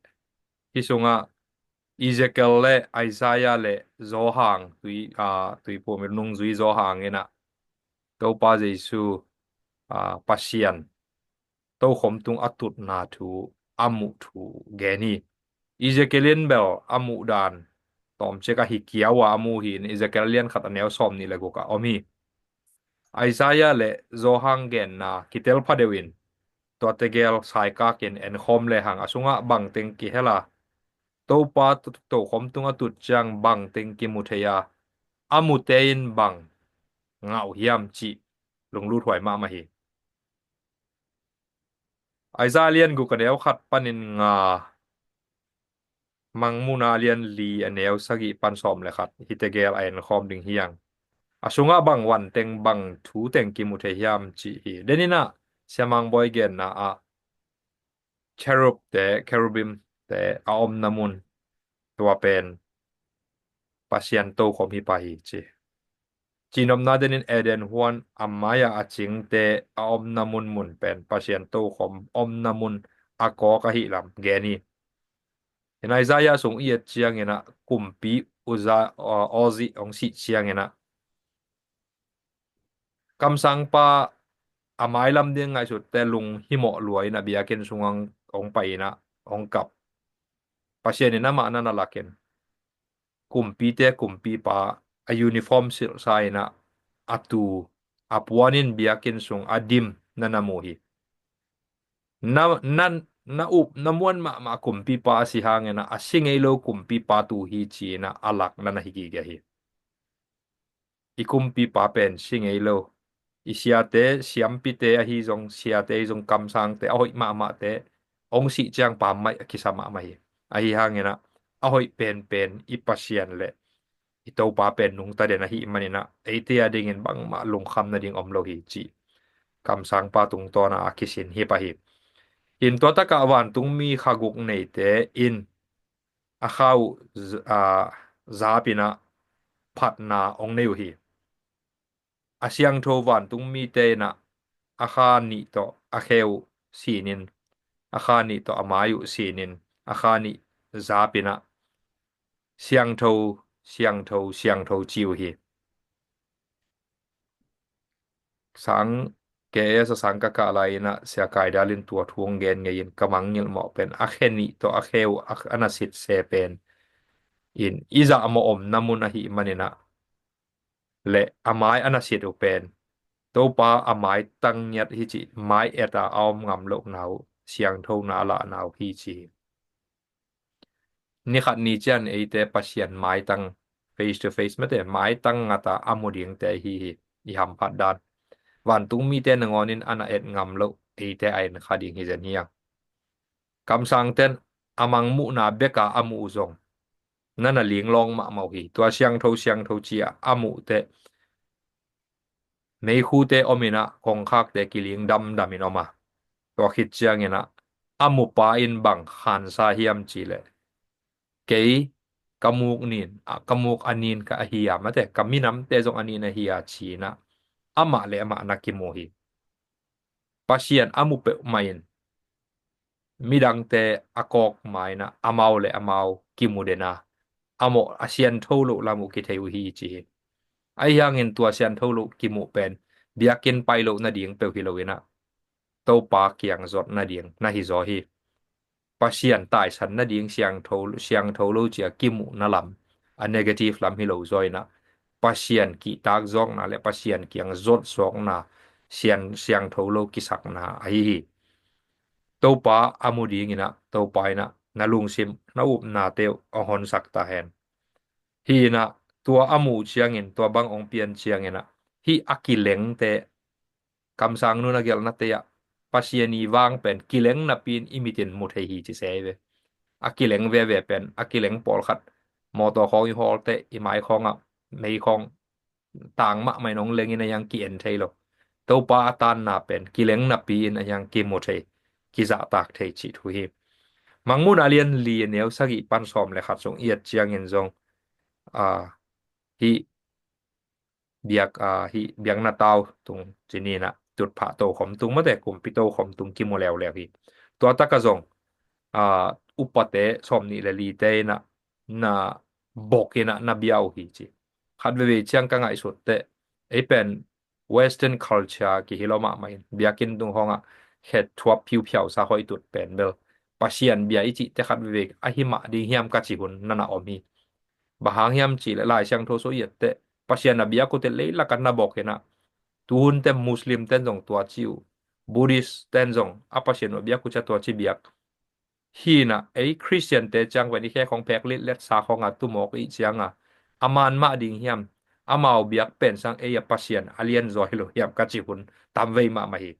hih sungah Ezekiel le Isaiah le Zawhang tui, ah, tuiphum i nungzui Zawhang inah Topa Jesu, ah, Pasian tokhom tung a tutna thu a muh thu gen hi. Ezekiel in bel a muh dan tawmcik a hi kiau a a mu hi in, Ezekiel lian khat a neu sawm nih le guk ah om hi. Isaiah le Zawhang genna kitel phadeuh in tua tegel saikakin enkhawm lehang a sungah bangteng kihel a, Topa to-, tokhom tung a tut ciang bangteng kimu thei a, a mute in bang ngah uh hiam cih lungluthuai mahmah hi. Isaiah lian guk a neu khat panin nga, Mangmuhna a lian li a neu sagih pan sawm le khat hi tegel a enkhawm ding hiang. A sungah bang vanteng bang thuteng kimu thei hiam cih hi. Deninah Sia Mang Bawi genna ah cherubte, cherubimte a omna mun, tua pen Pasian tokhom hi pah hi ci. Cihnopna denin Eden huan a mai-ah a cingte a omna munmun pen Pasian tokhom omna mun a kawk ahih lam gen hi. Hi in Isaiah sung i et cianginah kumpi Uzziah, uh, Uzziah hong sih cianginah kamsangpa a mailam ding ngaihsutte lunghimawh lua inah biakinn sungah hong pai inah hong kap. Pasian in amah na na lakin kumpite kumpipa a uniform silhsa inah a tu a puanin biakinn sung a dim na na mu hi. Na, na, na up na muan mahmah kumpipa a si hanginah a si ngei lo kumpipa tu hi ci-inah a lak na na hi gige hi. I kumpipa pen si ngei lo. I siate, siampite ahi zong, siate ahi zong, kamsangte, a hoih mahmahte, hong sih ciang pammaih a kisa mahmah hi. Ahi hangin ah a hoih penpen i Pasian le i Topa pen nungta den ahih manin ah eite a dingin bangmah lungkham nading om lo hi, ci kamsangpa tungtawn ah a kisin hi pah hi. In tua takah vantungmi kha guk neite in a kha uh z-, a, zap in ah phatna hong nei uh hi. A siangtho vantungmite in ah a kha nih tawh a khe uh sinin, a kha nih tawh a mai uh sinin, a kha nih zap in ah siangtho, siangtho, siangtho ci uh hi. Sang K S a sang ka kah lai in ah Sia Kai Dal in tua thu hong gen ngei in ka mangngilh mawh pen a khe nih tawh a khe uh a, a na sit se pen in i zahmawh omna mun ahih manin ah le a mai a na sit uh pen Topa a maitang ngiat hi cih mai et a a om ngam lohna uh siangthona a lahna uh hi ci hi. Ni khat ni ciang eite Pasian maitang, face to face mate, maitang ngat a a mu dingte ahi hi, i hamphat dan. Vantungmite nangawnin a na et ngam loh eite a en kha ding hi zen hi a. Kamsangten a mangmuhna bek a a muh uh zong na na linglawng mahmah uh hi. Tua siangtho, siangtho ci a a muhte meikhute om in ah kongkhakte kiling damdam in om a, tua khit ciangin ah a mupa in bang khansa hiam cih leh, kei ka muk nin, a, ka muk a nin ka ahi a, mate, ka minamte zong a nin ahi a ci in ah amah le amah na kimu hi. Pasian a mu peuhmah in midangte a kawk ma in ah amau le amau kimu den a, a mawh a siangtho loh lam uh kithei uh hi ci hi. Ahi hangin tua siangtho loh kimuh pen biakinn pai loh nading peuh hi lo in ah Topa kiang zot nading na hi zaw hi. Pasian taisan nading siangtho, siangtho lo ci a kimuhna lam, a negative lam hi lo zaw in ah Pasian kihtak zawkna le Pasian kiang zot zawkna, sian, siangtho lo kisakna ahi hi. Topa a mu ding in ah Topa in ah na lungsim, na upnate uh a honsak ta hen. Hi in ah tua a mu ciangin, tua bang hong pian ciangin ah hih a kilengte, kamsang nu na gelhnate ah Pasian i vang pen kileng napi in i mit in mu thei hi ci se ve. A kileng veve pen, a kileng pawlkhat mawtaw khawng i hawlte i mai khawng ah mei khawng tang mahmah in hong leng in a hiang ki-en thei lo. Topa a tanna pen kileng napi in a hiang kimu thei, kizahtak thei cih thu hi. Mangmuhna a lian li a neu sagih pan sawm le khat sung i et ciangin zong, a, hih biak, a, hih biakna tau tung ci ni in ah tutphah tokhom tung, mate, kumpi tokhom tung kimu leuleu hi. Tua tak a zong, a, upate sawm nih le lite in ah na bok in ah na bia uh hi ci. Khat veivei ciang ka ngaihsut teh, ei pen Western culture kihi lo mahmah in biakinn tung hawng ah khet thuap phiuphiau sa hoih tut pen bel Pasian bia i cih teh khat veivei ahi mah ding hiam ka ci hun na na om hi. Bang hang hiam cih leh Lai Siangtho sung i et teh Pasian a biak uh teh leilak ah na bok in ah, tuhun teh Muslim ten zong tua ci uh, Buddhist ten zong a Pasian uh a biak uh ciang tua ci biak. Hi in ah ei Khristiante ciang pen i khe khawng phek litlet sa khawng a tumawk i ciang a, a man mah ding hiam, amau biak pen sang ei a Pasian a lian zaw hi lo hiam ka ci hun tam vei mahmah hi.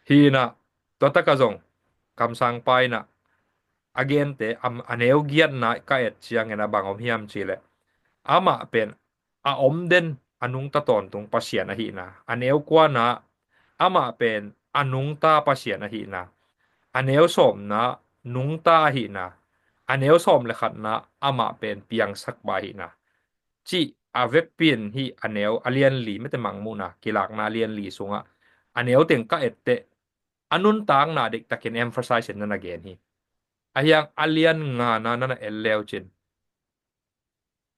Hi in ah tua tak a zong kamsangpa in ah a gente a, a neu giatna ka et ciangin a bang om hiam cih leh, amah pen a om den a nungta tawntung Pasian ahihna, a neu kuana amah pen a nungta Pasian ahihna, a neu sawmna nungta ahihna, a neu sawm le khatna amah pen piangsakpa ahihna cih a vekpi in hih a neu a lian li, mate, Mangmuhna kilakna a lian li sungah a neu teng ka et teh a nuntakna deihtakin emphasize in na na gen hi. A hiang a lian ngana na na en leu cin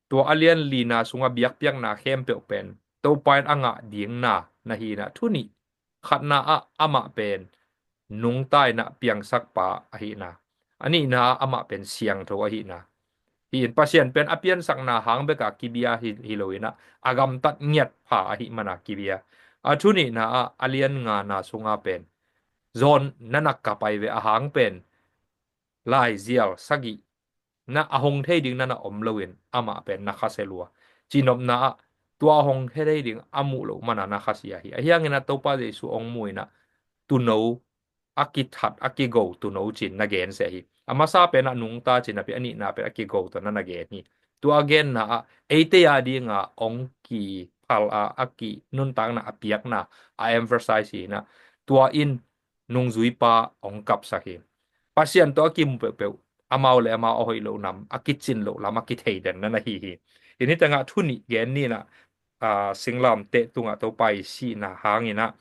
tua a lian lina sungah biakpiakna khempeuh pen Topa in a ngah dingna na hi in ah, thu nih, khatna ah amah pen nungta in ah piangsakpa ahihna, a nihna ah amah pen siangtho ahihna. Hi in Pasian pen a piansakna hang bek a kibia hi, hi lo in ah a gamtat ngiat pha ahih man a kibia. A thu nihna ah a lian ngana sungah pen zawn na na ka pai ve, a hang pen laizial sagih na a hong thei ding na na om lo in amah pen na khasia lua. Cihnopna ah tua a hong thei ding a muh loh man a na khasia hi. A hiang in ah Topa Jesu hong mu in ah tuuno a kithat, a kigo tuuno cin na gen seh hi. A masa pen ah nungta cin a pi, a nihna pen a kigo tuuno na gen hi. Tua a genna ah eite a dinga ong kiphal a, a ki nuntakna a piakna a emphasize hi na. Tua in nungzuipa ong kapsak hi. Pasian tawh a kimu peuhpeuh amau le amau a hoih loh nam, a kicin loh lam a kithei den na na hi hi. Hi ni tengah thu nih gen ni na, a, singlamteh tungah Topa i sihna hangin ah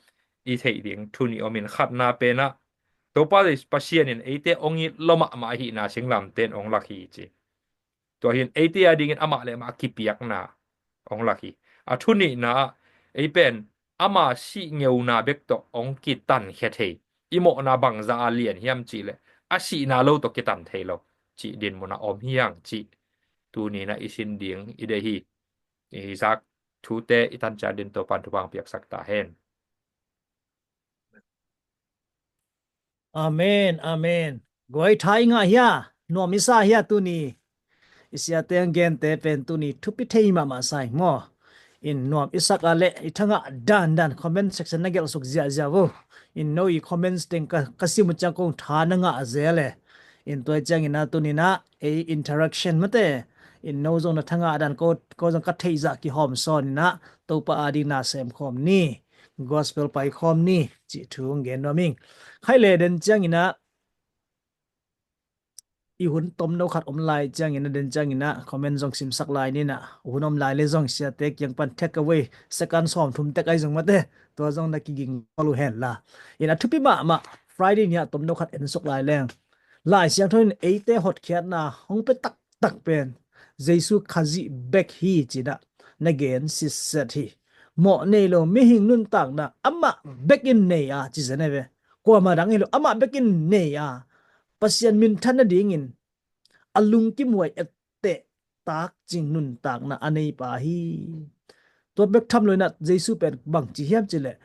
i theih ding thu nih om in, khatna pen ah Topa Jesu Pasian in eite ong it lua mahmah ahihna singlamteh in ong lak hi ci. Tua hi in eite a dingin amah le amah a kipiakna ong lak hi. A thu nihna ah ei pen ama sih ngeuna bek tawh ong kitankhia thei. I mawhna bangzah a lian hiam cih leh a sihna lo tawh kitan thei lo cih dinmun ah om hi hang cih tuni in ah i sin ding i deih hi. I zak thute i tan ciat dingin Topa'n thupha ong piaksak ta hen. Amen, amen. Guai, tha i ngah hia, nuam i sa hia tuni? I siate a gente pen tuni thupi thei mahmah sa ing maw? In nuam i sak a leh i thangah dandan comment section na gelh suk ziahziah vo. In no i comments teng ka, ka sim uh ciang kong tha na ngah zel e. In tua ciangin ah tuni in ah ei interaction mate, in no zong na thangah dan ko, ko zong ka theih zah kihawm sawn in ah Topa a ding na sem khawm ni, gospel pai khawm ni cih thu ong gen nuam ing. Khai le den ciangin ah i hun tomno khat om lai ciangin ah, den ciangin ah comment zong simsak lai ni na. Hun om lai le zong siate kiang pan take away second sawmthum tek ai zong mate, tua zong na kiging pawl uh hen la. In a thupi mahmah Friday ni ah tomno khat en suk lai leng, Lai Siangtho in eite hotkhiatna hong pia taktak pen Jesu Khazih bek hi ci-in ah na gen sitset hi. Mawh nei lo mihing nuntakna amah bek in nei a ci zen e ve. Kuamah dang hi lo, amah bek in nei a, Pasian minthan nadingin a lungkim huai etteh tak cing nuntakna a neipa hi. Tua bek tham lo in ah Jesu pen bang ci hiam cih leh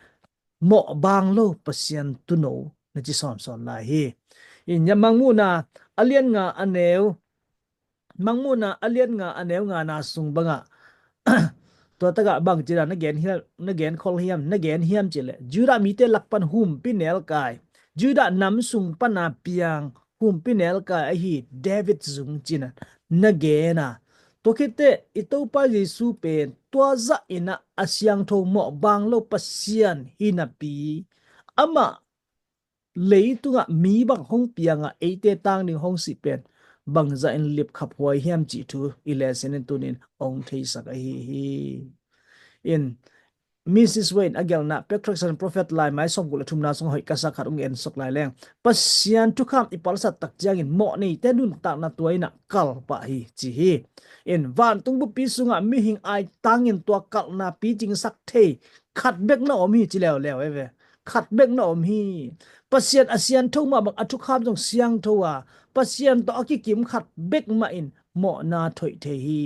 mawh baang lo Pasian tuuno na ci sawnsawn lai hi. In Mangmuhna a lian nga a neu, Mangmuhna a lian nga a neu ngana sung bangah tua tagah bang ci-in ah na gen hiam, na gen khol hiam, na gen hiam cih leh Judah mite lak pan humpinelkai, Judah nam sung pana piang humpinelkai ahi David zung ci-in ah na gen a, tua khit teh i Topa Jesu pen tua zah in ah a siangtho mawh baang lo Pasian hi napi, amah leitungah mi bang hong piang a eite tang ding hong sih pen bangzah in lipkhap huai hiam cih thu i lesson in tuni in ong theisak ahi hi. In Missus Wayne a gelhna Patriarchs and Prophet laimai sawmguk le thumna sung hoih ka sa khat ong en suk lai leng, Pasian thukham i palsat tak ciangin mawh neite nuntakna tua in ah kal pah hi ci hi. In vantung buppi sungah mihing aitangin tua kalhna picingsak thei khat bek na om hi ci leuleu e ve. Khat bek na om hi. Pasian a siangtho mah bang, a thukham zong siangtho a, Pasian tawh a kikim khat bek mah in mawhna thoih thei hi.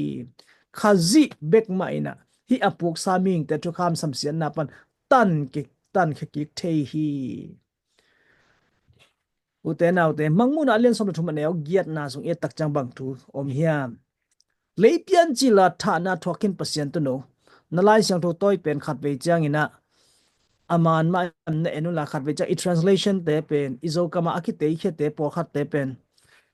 Khazih bek mah in ah hih a puksa mihingte thukham samsiatna pan tan kik, tankhia kik thei hi. Ute naute, Mangmuhna a lian sawm le thum a neu giatna sung i et tak ciang bang thu om hiam? Leipian cil a thahna thuak khin Pasian tuuno. Na Lai Siangtho tawi pen khatvei ciangin ah a man mah na en unla, khatvei ciang i translation te pen, i Zokam ah a kiteikhiate pawlkhatte pen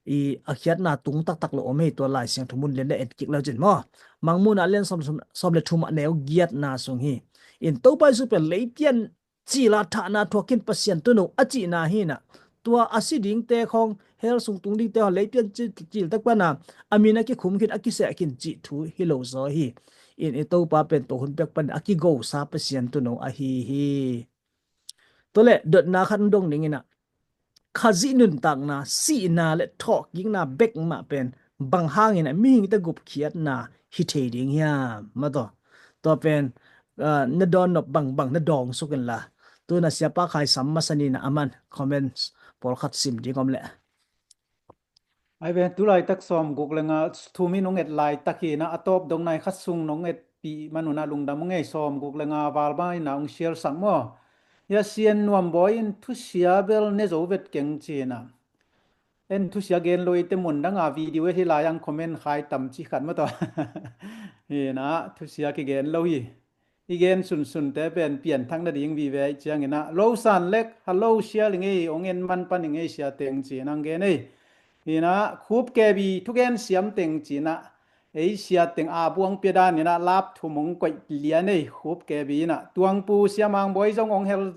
i a khiatna tung taktak lo om hi, tua Lai Siangtho mun lian na en kik lo cin maw. Mangmuhna a lian sawm, sawm le thum a neu giatna sung hi. In Topa Jesu pen leipian cil a thahna thuak khin Pasian tuuno a cihna hi na. Tua a si dingte khawng, hell sung tung dingte khawng leipian cil, cil tak pana a min a kikhum khin, a kiseh khin cih thu hi lo zaw hi. In i Topa pen tua hun pek pan a kigosa Pasian tuuno ahi hi. Tua leh dotna khat dong dingin ah Khazih nuntakna, sihna le thawhkikna bek mah pen bang hangin a mihingte gupkhiatna hi thei ding hiam? Mah tawh, tua pen, ah, na dawn nop bangbang na dawng suk inla, tu-in a Siapa Khai Sam masa ni na, aman comments pawlkhat sim ding om leh. Ai ve, tu laitak sawmguk le nga thum hi nong et laitak hi na, a tawp dong nai khat sung nong etpih man un ah lungdam ung ei. Sawmguk le nga val bang in ah ong share sak maw. Hia Sian Nuam Bawi in thusia bel ne zo vet keng ci na. En thusia gen lo i te, mun dang a video et hi lai ang comment khai tam ci khat mah tawh. Hi na, thusia kigen lo hi. i gen sunsunte pen pianthak nading vive ahih ciangin ah, Lo San Lek, hello, sia ling ei, hong en man pan ing ei sia teng ci-in ah hong gen ei. Hi-in ah Khup Kebi thugen siam teng ci-in ah, ei sia teng a buang pia dan in ah lap thum hong koih lian ei, Khup Kebi in ah. Tuangpu Sia Mang Bawi zong hong hel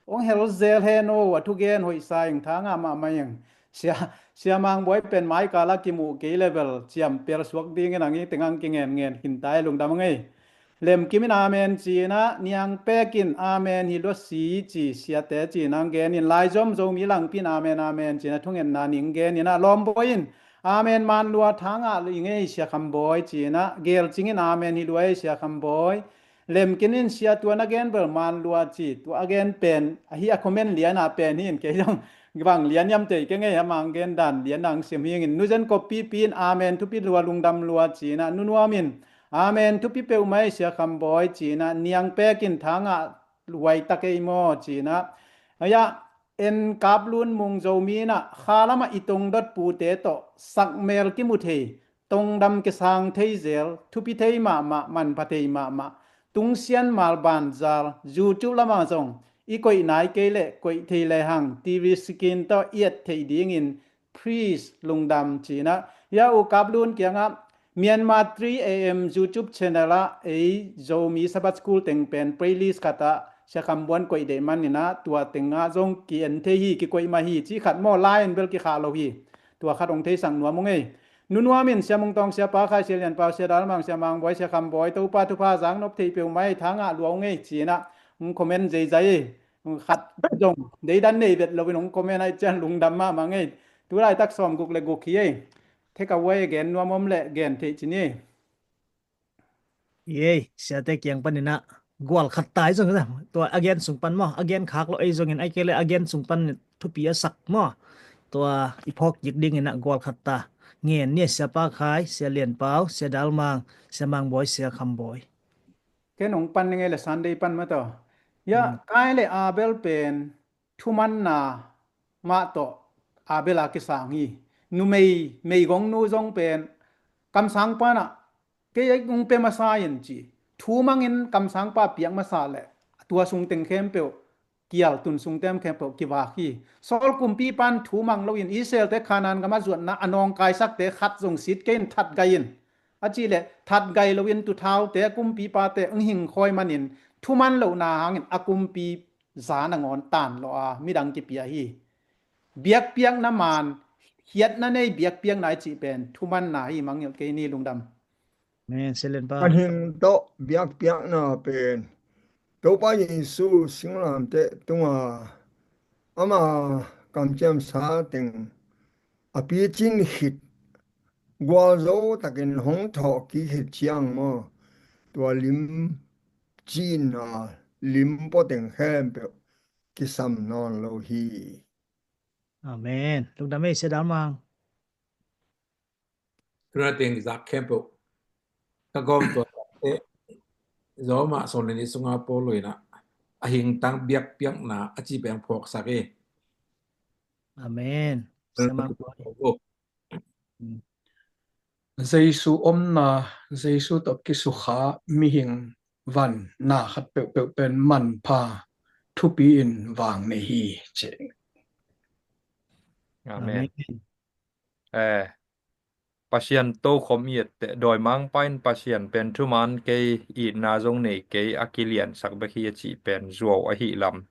hong hel zel hen aw, a thugen hoihsa ing, tha ngah mahmah ing. Sia, Sia Mang Bawi pen mai kal ah kimuh kei leh bel ciampel suak dingin a ngi teng ah kingen ngen khin ta ei, lungdam hang ei. Lem Kim in amen ci-in ah, Niang Pek in amen hi lua si ci, siate ci-in ah hong gen in, Lai Zom Zomi Langpi in amen amen ci-in ah thungetna ning gen in ah, Lawm Bawi in amen man lua, tha ngah ing ei Sia Kham Bawi ci-in ah, Gel Cing in amen hi lua ei Sia Kham Bawi. Lem Kim in sia tua na gen bel man lua ci, tua a gen pen, ahi a comment lian a pen hi in, kei zong bang lian hiam thei keng ei, amah hong gen dan lian ah hong sim hi ing. Nu Zen Kop Pipi in amen thupi lua, lungdam lua ci-in ah, Nu Nuam in amen thupi peuhmah ei Sia Kham Bawi ci-in ah, Niang Pek in tha ngah huai tak ei maw ci-in ah. Aya, En Kap Lun Mung Zomi in ah, kha lamah i tong dot pute tawh sakmel kimu thei, tongdam kisang thei zel, thupi thei mahmah, manpha thei mahmah. Tungsian Malban Zal, YouTube lamah zong i koih nai kei leh koih thei lehang, TV screen tawh i et theih dingin, please, lungdam ci-in ah. Hia, U Kap Lun kiangah, Myanmar three A M YouTube channel ah ei Zomi Sabbath School teng pen playlist khat ah Sia Kham Bawi in koih deih manin ah, tua teng ah zong ki-en thei hi, kikoih mah hi cih khat maw, lai in bel kikhah lo hi. Tua khat hong theisak nuam ung ei. Nu Nuam in Sia Mung Tawng, Sia Pa Khai, Sia Lian Pau, Sia Dal Mang, Sia Mang Bawi, Sia Kham Bawi, Topa thupha zak nop thei peuhmah ei, tha ngah lua ung ei ci-in ah hong comment zeizai ei. Khat zong deidan nei vet lo in hong comment ahih ciang lungdam mahmah ing ei. Tu laitak sawmguk le guk hi ei. Take away gen nuam om leh gen theih ci ni. Ei, siate kiang panin ah gual khat ta ei zong, tua a gen sung pan maw, a gen khak lo ei zongin, ahih kei leh a gen sung pan thupi a sak maw, tua i phawk kik dingin ah gual khat ta ngen ni. Sia Pa Khai, Sia Lian Pau, Sia Dal Mang, Sia Mang Bawi, Sia Kham Bawi. Ken hong pan ning ei, le Sunday pan mah tawh. Hia, Kain le Abel pen thumanna mah tawh Abel a kisang hi. Numei meigongnu zong pen kamsangpa in ah kei hong pia masa in ci, thu mangin kamsangpa piak masa leh tua sung teng khempeuh, kial tun sung teng khempeuh kivak hi. Saul kumpipa in thu mang loin Israelte Kanaan gam a zuatna a nawngkaisakte khat zong sit kei in, that gai in, a cih leh that gai loin tuthaute kumpipate hong hingkhawi manin thuman lohna hangin a kumpi za nangawn tan lawh a midang kipia hi. Biakpiakna man, khiatna nei biakpiakna i cih pen thumanna hi, mangngilh kei ni, lungdam. Amen. Sia Lian Pau. Panin tawh biakpiakna pen Topa Jesu singlamteh tunga ama kamciamsa teng a picin khit, gualzo takin hong thawh kik khit ciang maw, tua lim cinna, lim pua teng khempeuh kisam nawn lo hi. Amen. Lungdam ei, Sia Dal Mang. Tuna teng zak khempeuh ka gawm tua te, Roma sawm le nih sunga Paul in ah a hingtang biakpiakna a ci pen phawksak hi. Amen. Sia Mang Bawi. Jesu omna, Jesu tawh kisukha mihing van na khat peuhpeuh pen manpha thupi in vang nei hi, ci. Amen. Amen. Eh, Pasian tokhom i et teh, dawimangpa in Pasian pen thuman kei, itna zong nei kei, a kiliansak bek hi a cih pen zuau ahi lam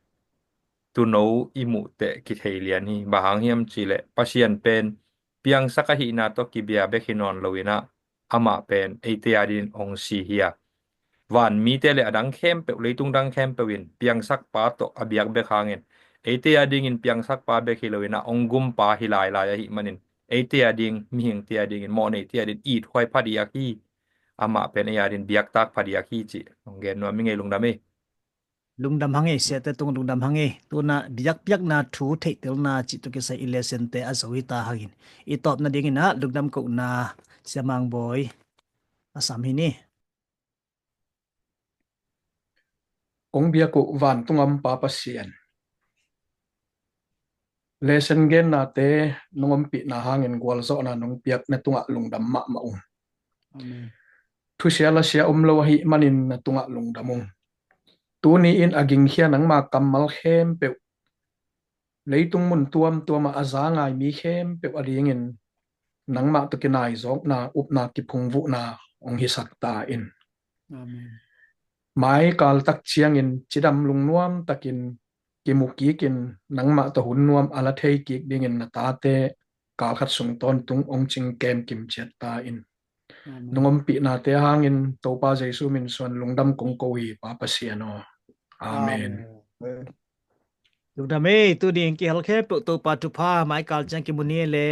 tuuno i muh teh kithei lian hi. Bang hang hiam cih leh Pasian pen piangsak ahihna tawh kibia bek hi nawn lo in ah, amah pen eite a dingin hong si hi a, van mite le a dang khempeuh, leitung dang khempeuh in piangsakpa tawh a biak bek hangin, eite a dingin piangsakpa bek hi lo in ah, hong gumpa hi lailai ahih manin, eite a ding, mihingte a dingin, mawhneite a dingin ithuai phadiak hi. Amah pen ei a dingin biaktak phadiak hi cih hong gen nuam ing ei, lungdam ei. Lungdam hang ei, siate tung lungdam hang ei. Tuna biakpiakna thu theihtelna cih tawh kisai i lessonte a zo hi ta hangin, i tawpna dingin ah lungdam kohna Sia Mang Bawi a sam hi ni. Kong biak uh vantung a om Pa Pasian, lesson gennate nong ompihna hangin gualzawhna nong piak na tungah lungdam mahmah ung. Amen. thusia lasia om lo ahih manin na tungah lungdam ung. Tuni in a gingkhia nangma kammal khempeuh, leitung mun tuamtuamah a za ngai mi khempeuh adingin nangmah tawh kinaizawkna, upna, kiphungvuhna hong hisak ta in. Amen. Mai kaltak ciangin cidam lungnuam takin kimu kikin nangmah tawh hun nuam a la thei kik dingin na tate kalkhat sung tawntung hong cingkem kim ciat ta in. Amen. Nong ompihnate hangin Topa Jesu min suan lungdam kong ko hi, Pa Pasian aw. Amen. Amen. Lungdam ei, tuni in kihel khempeuh Topa thupha, mai kal ciang kimu ni le.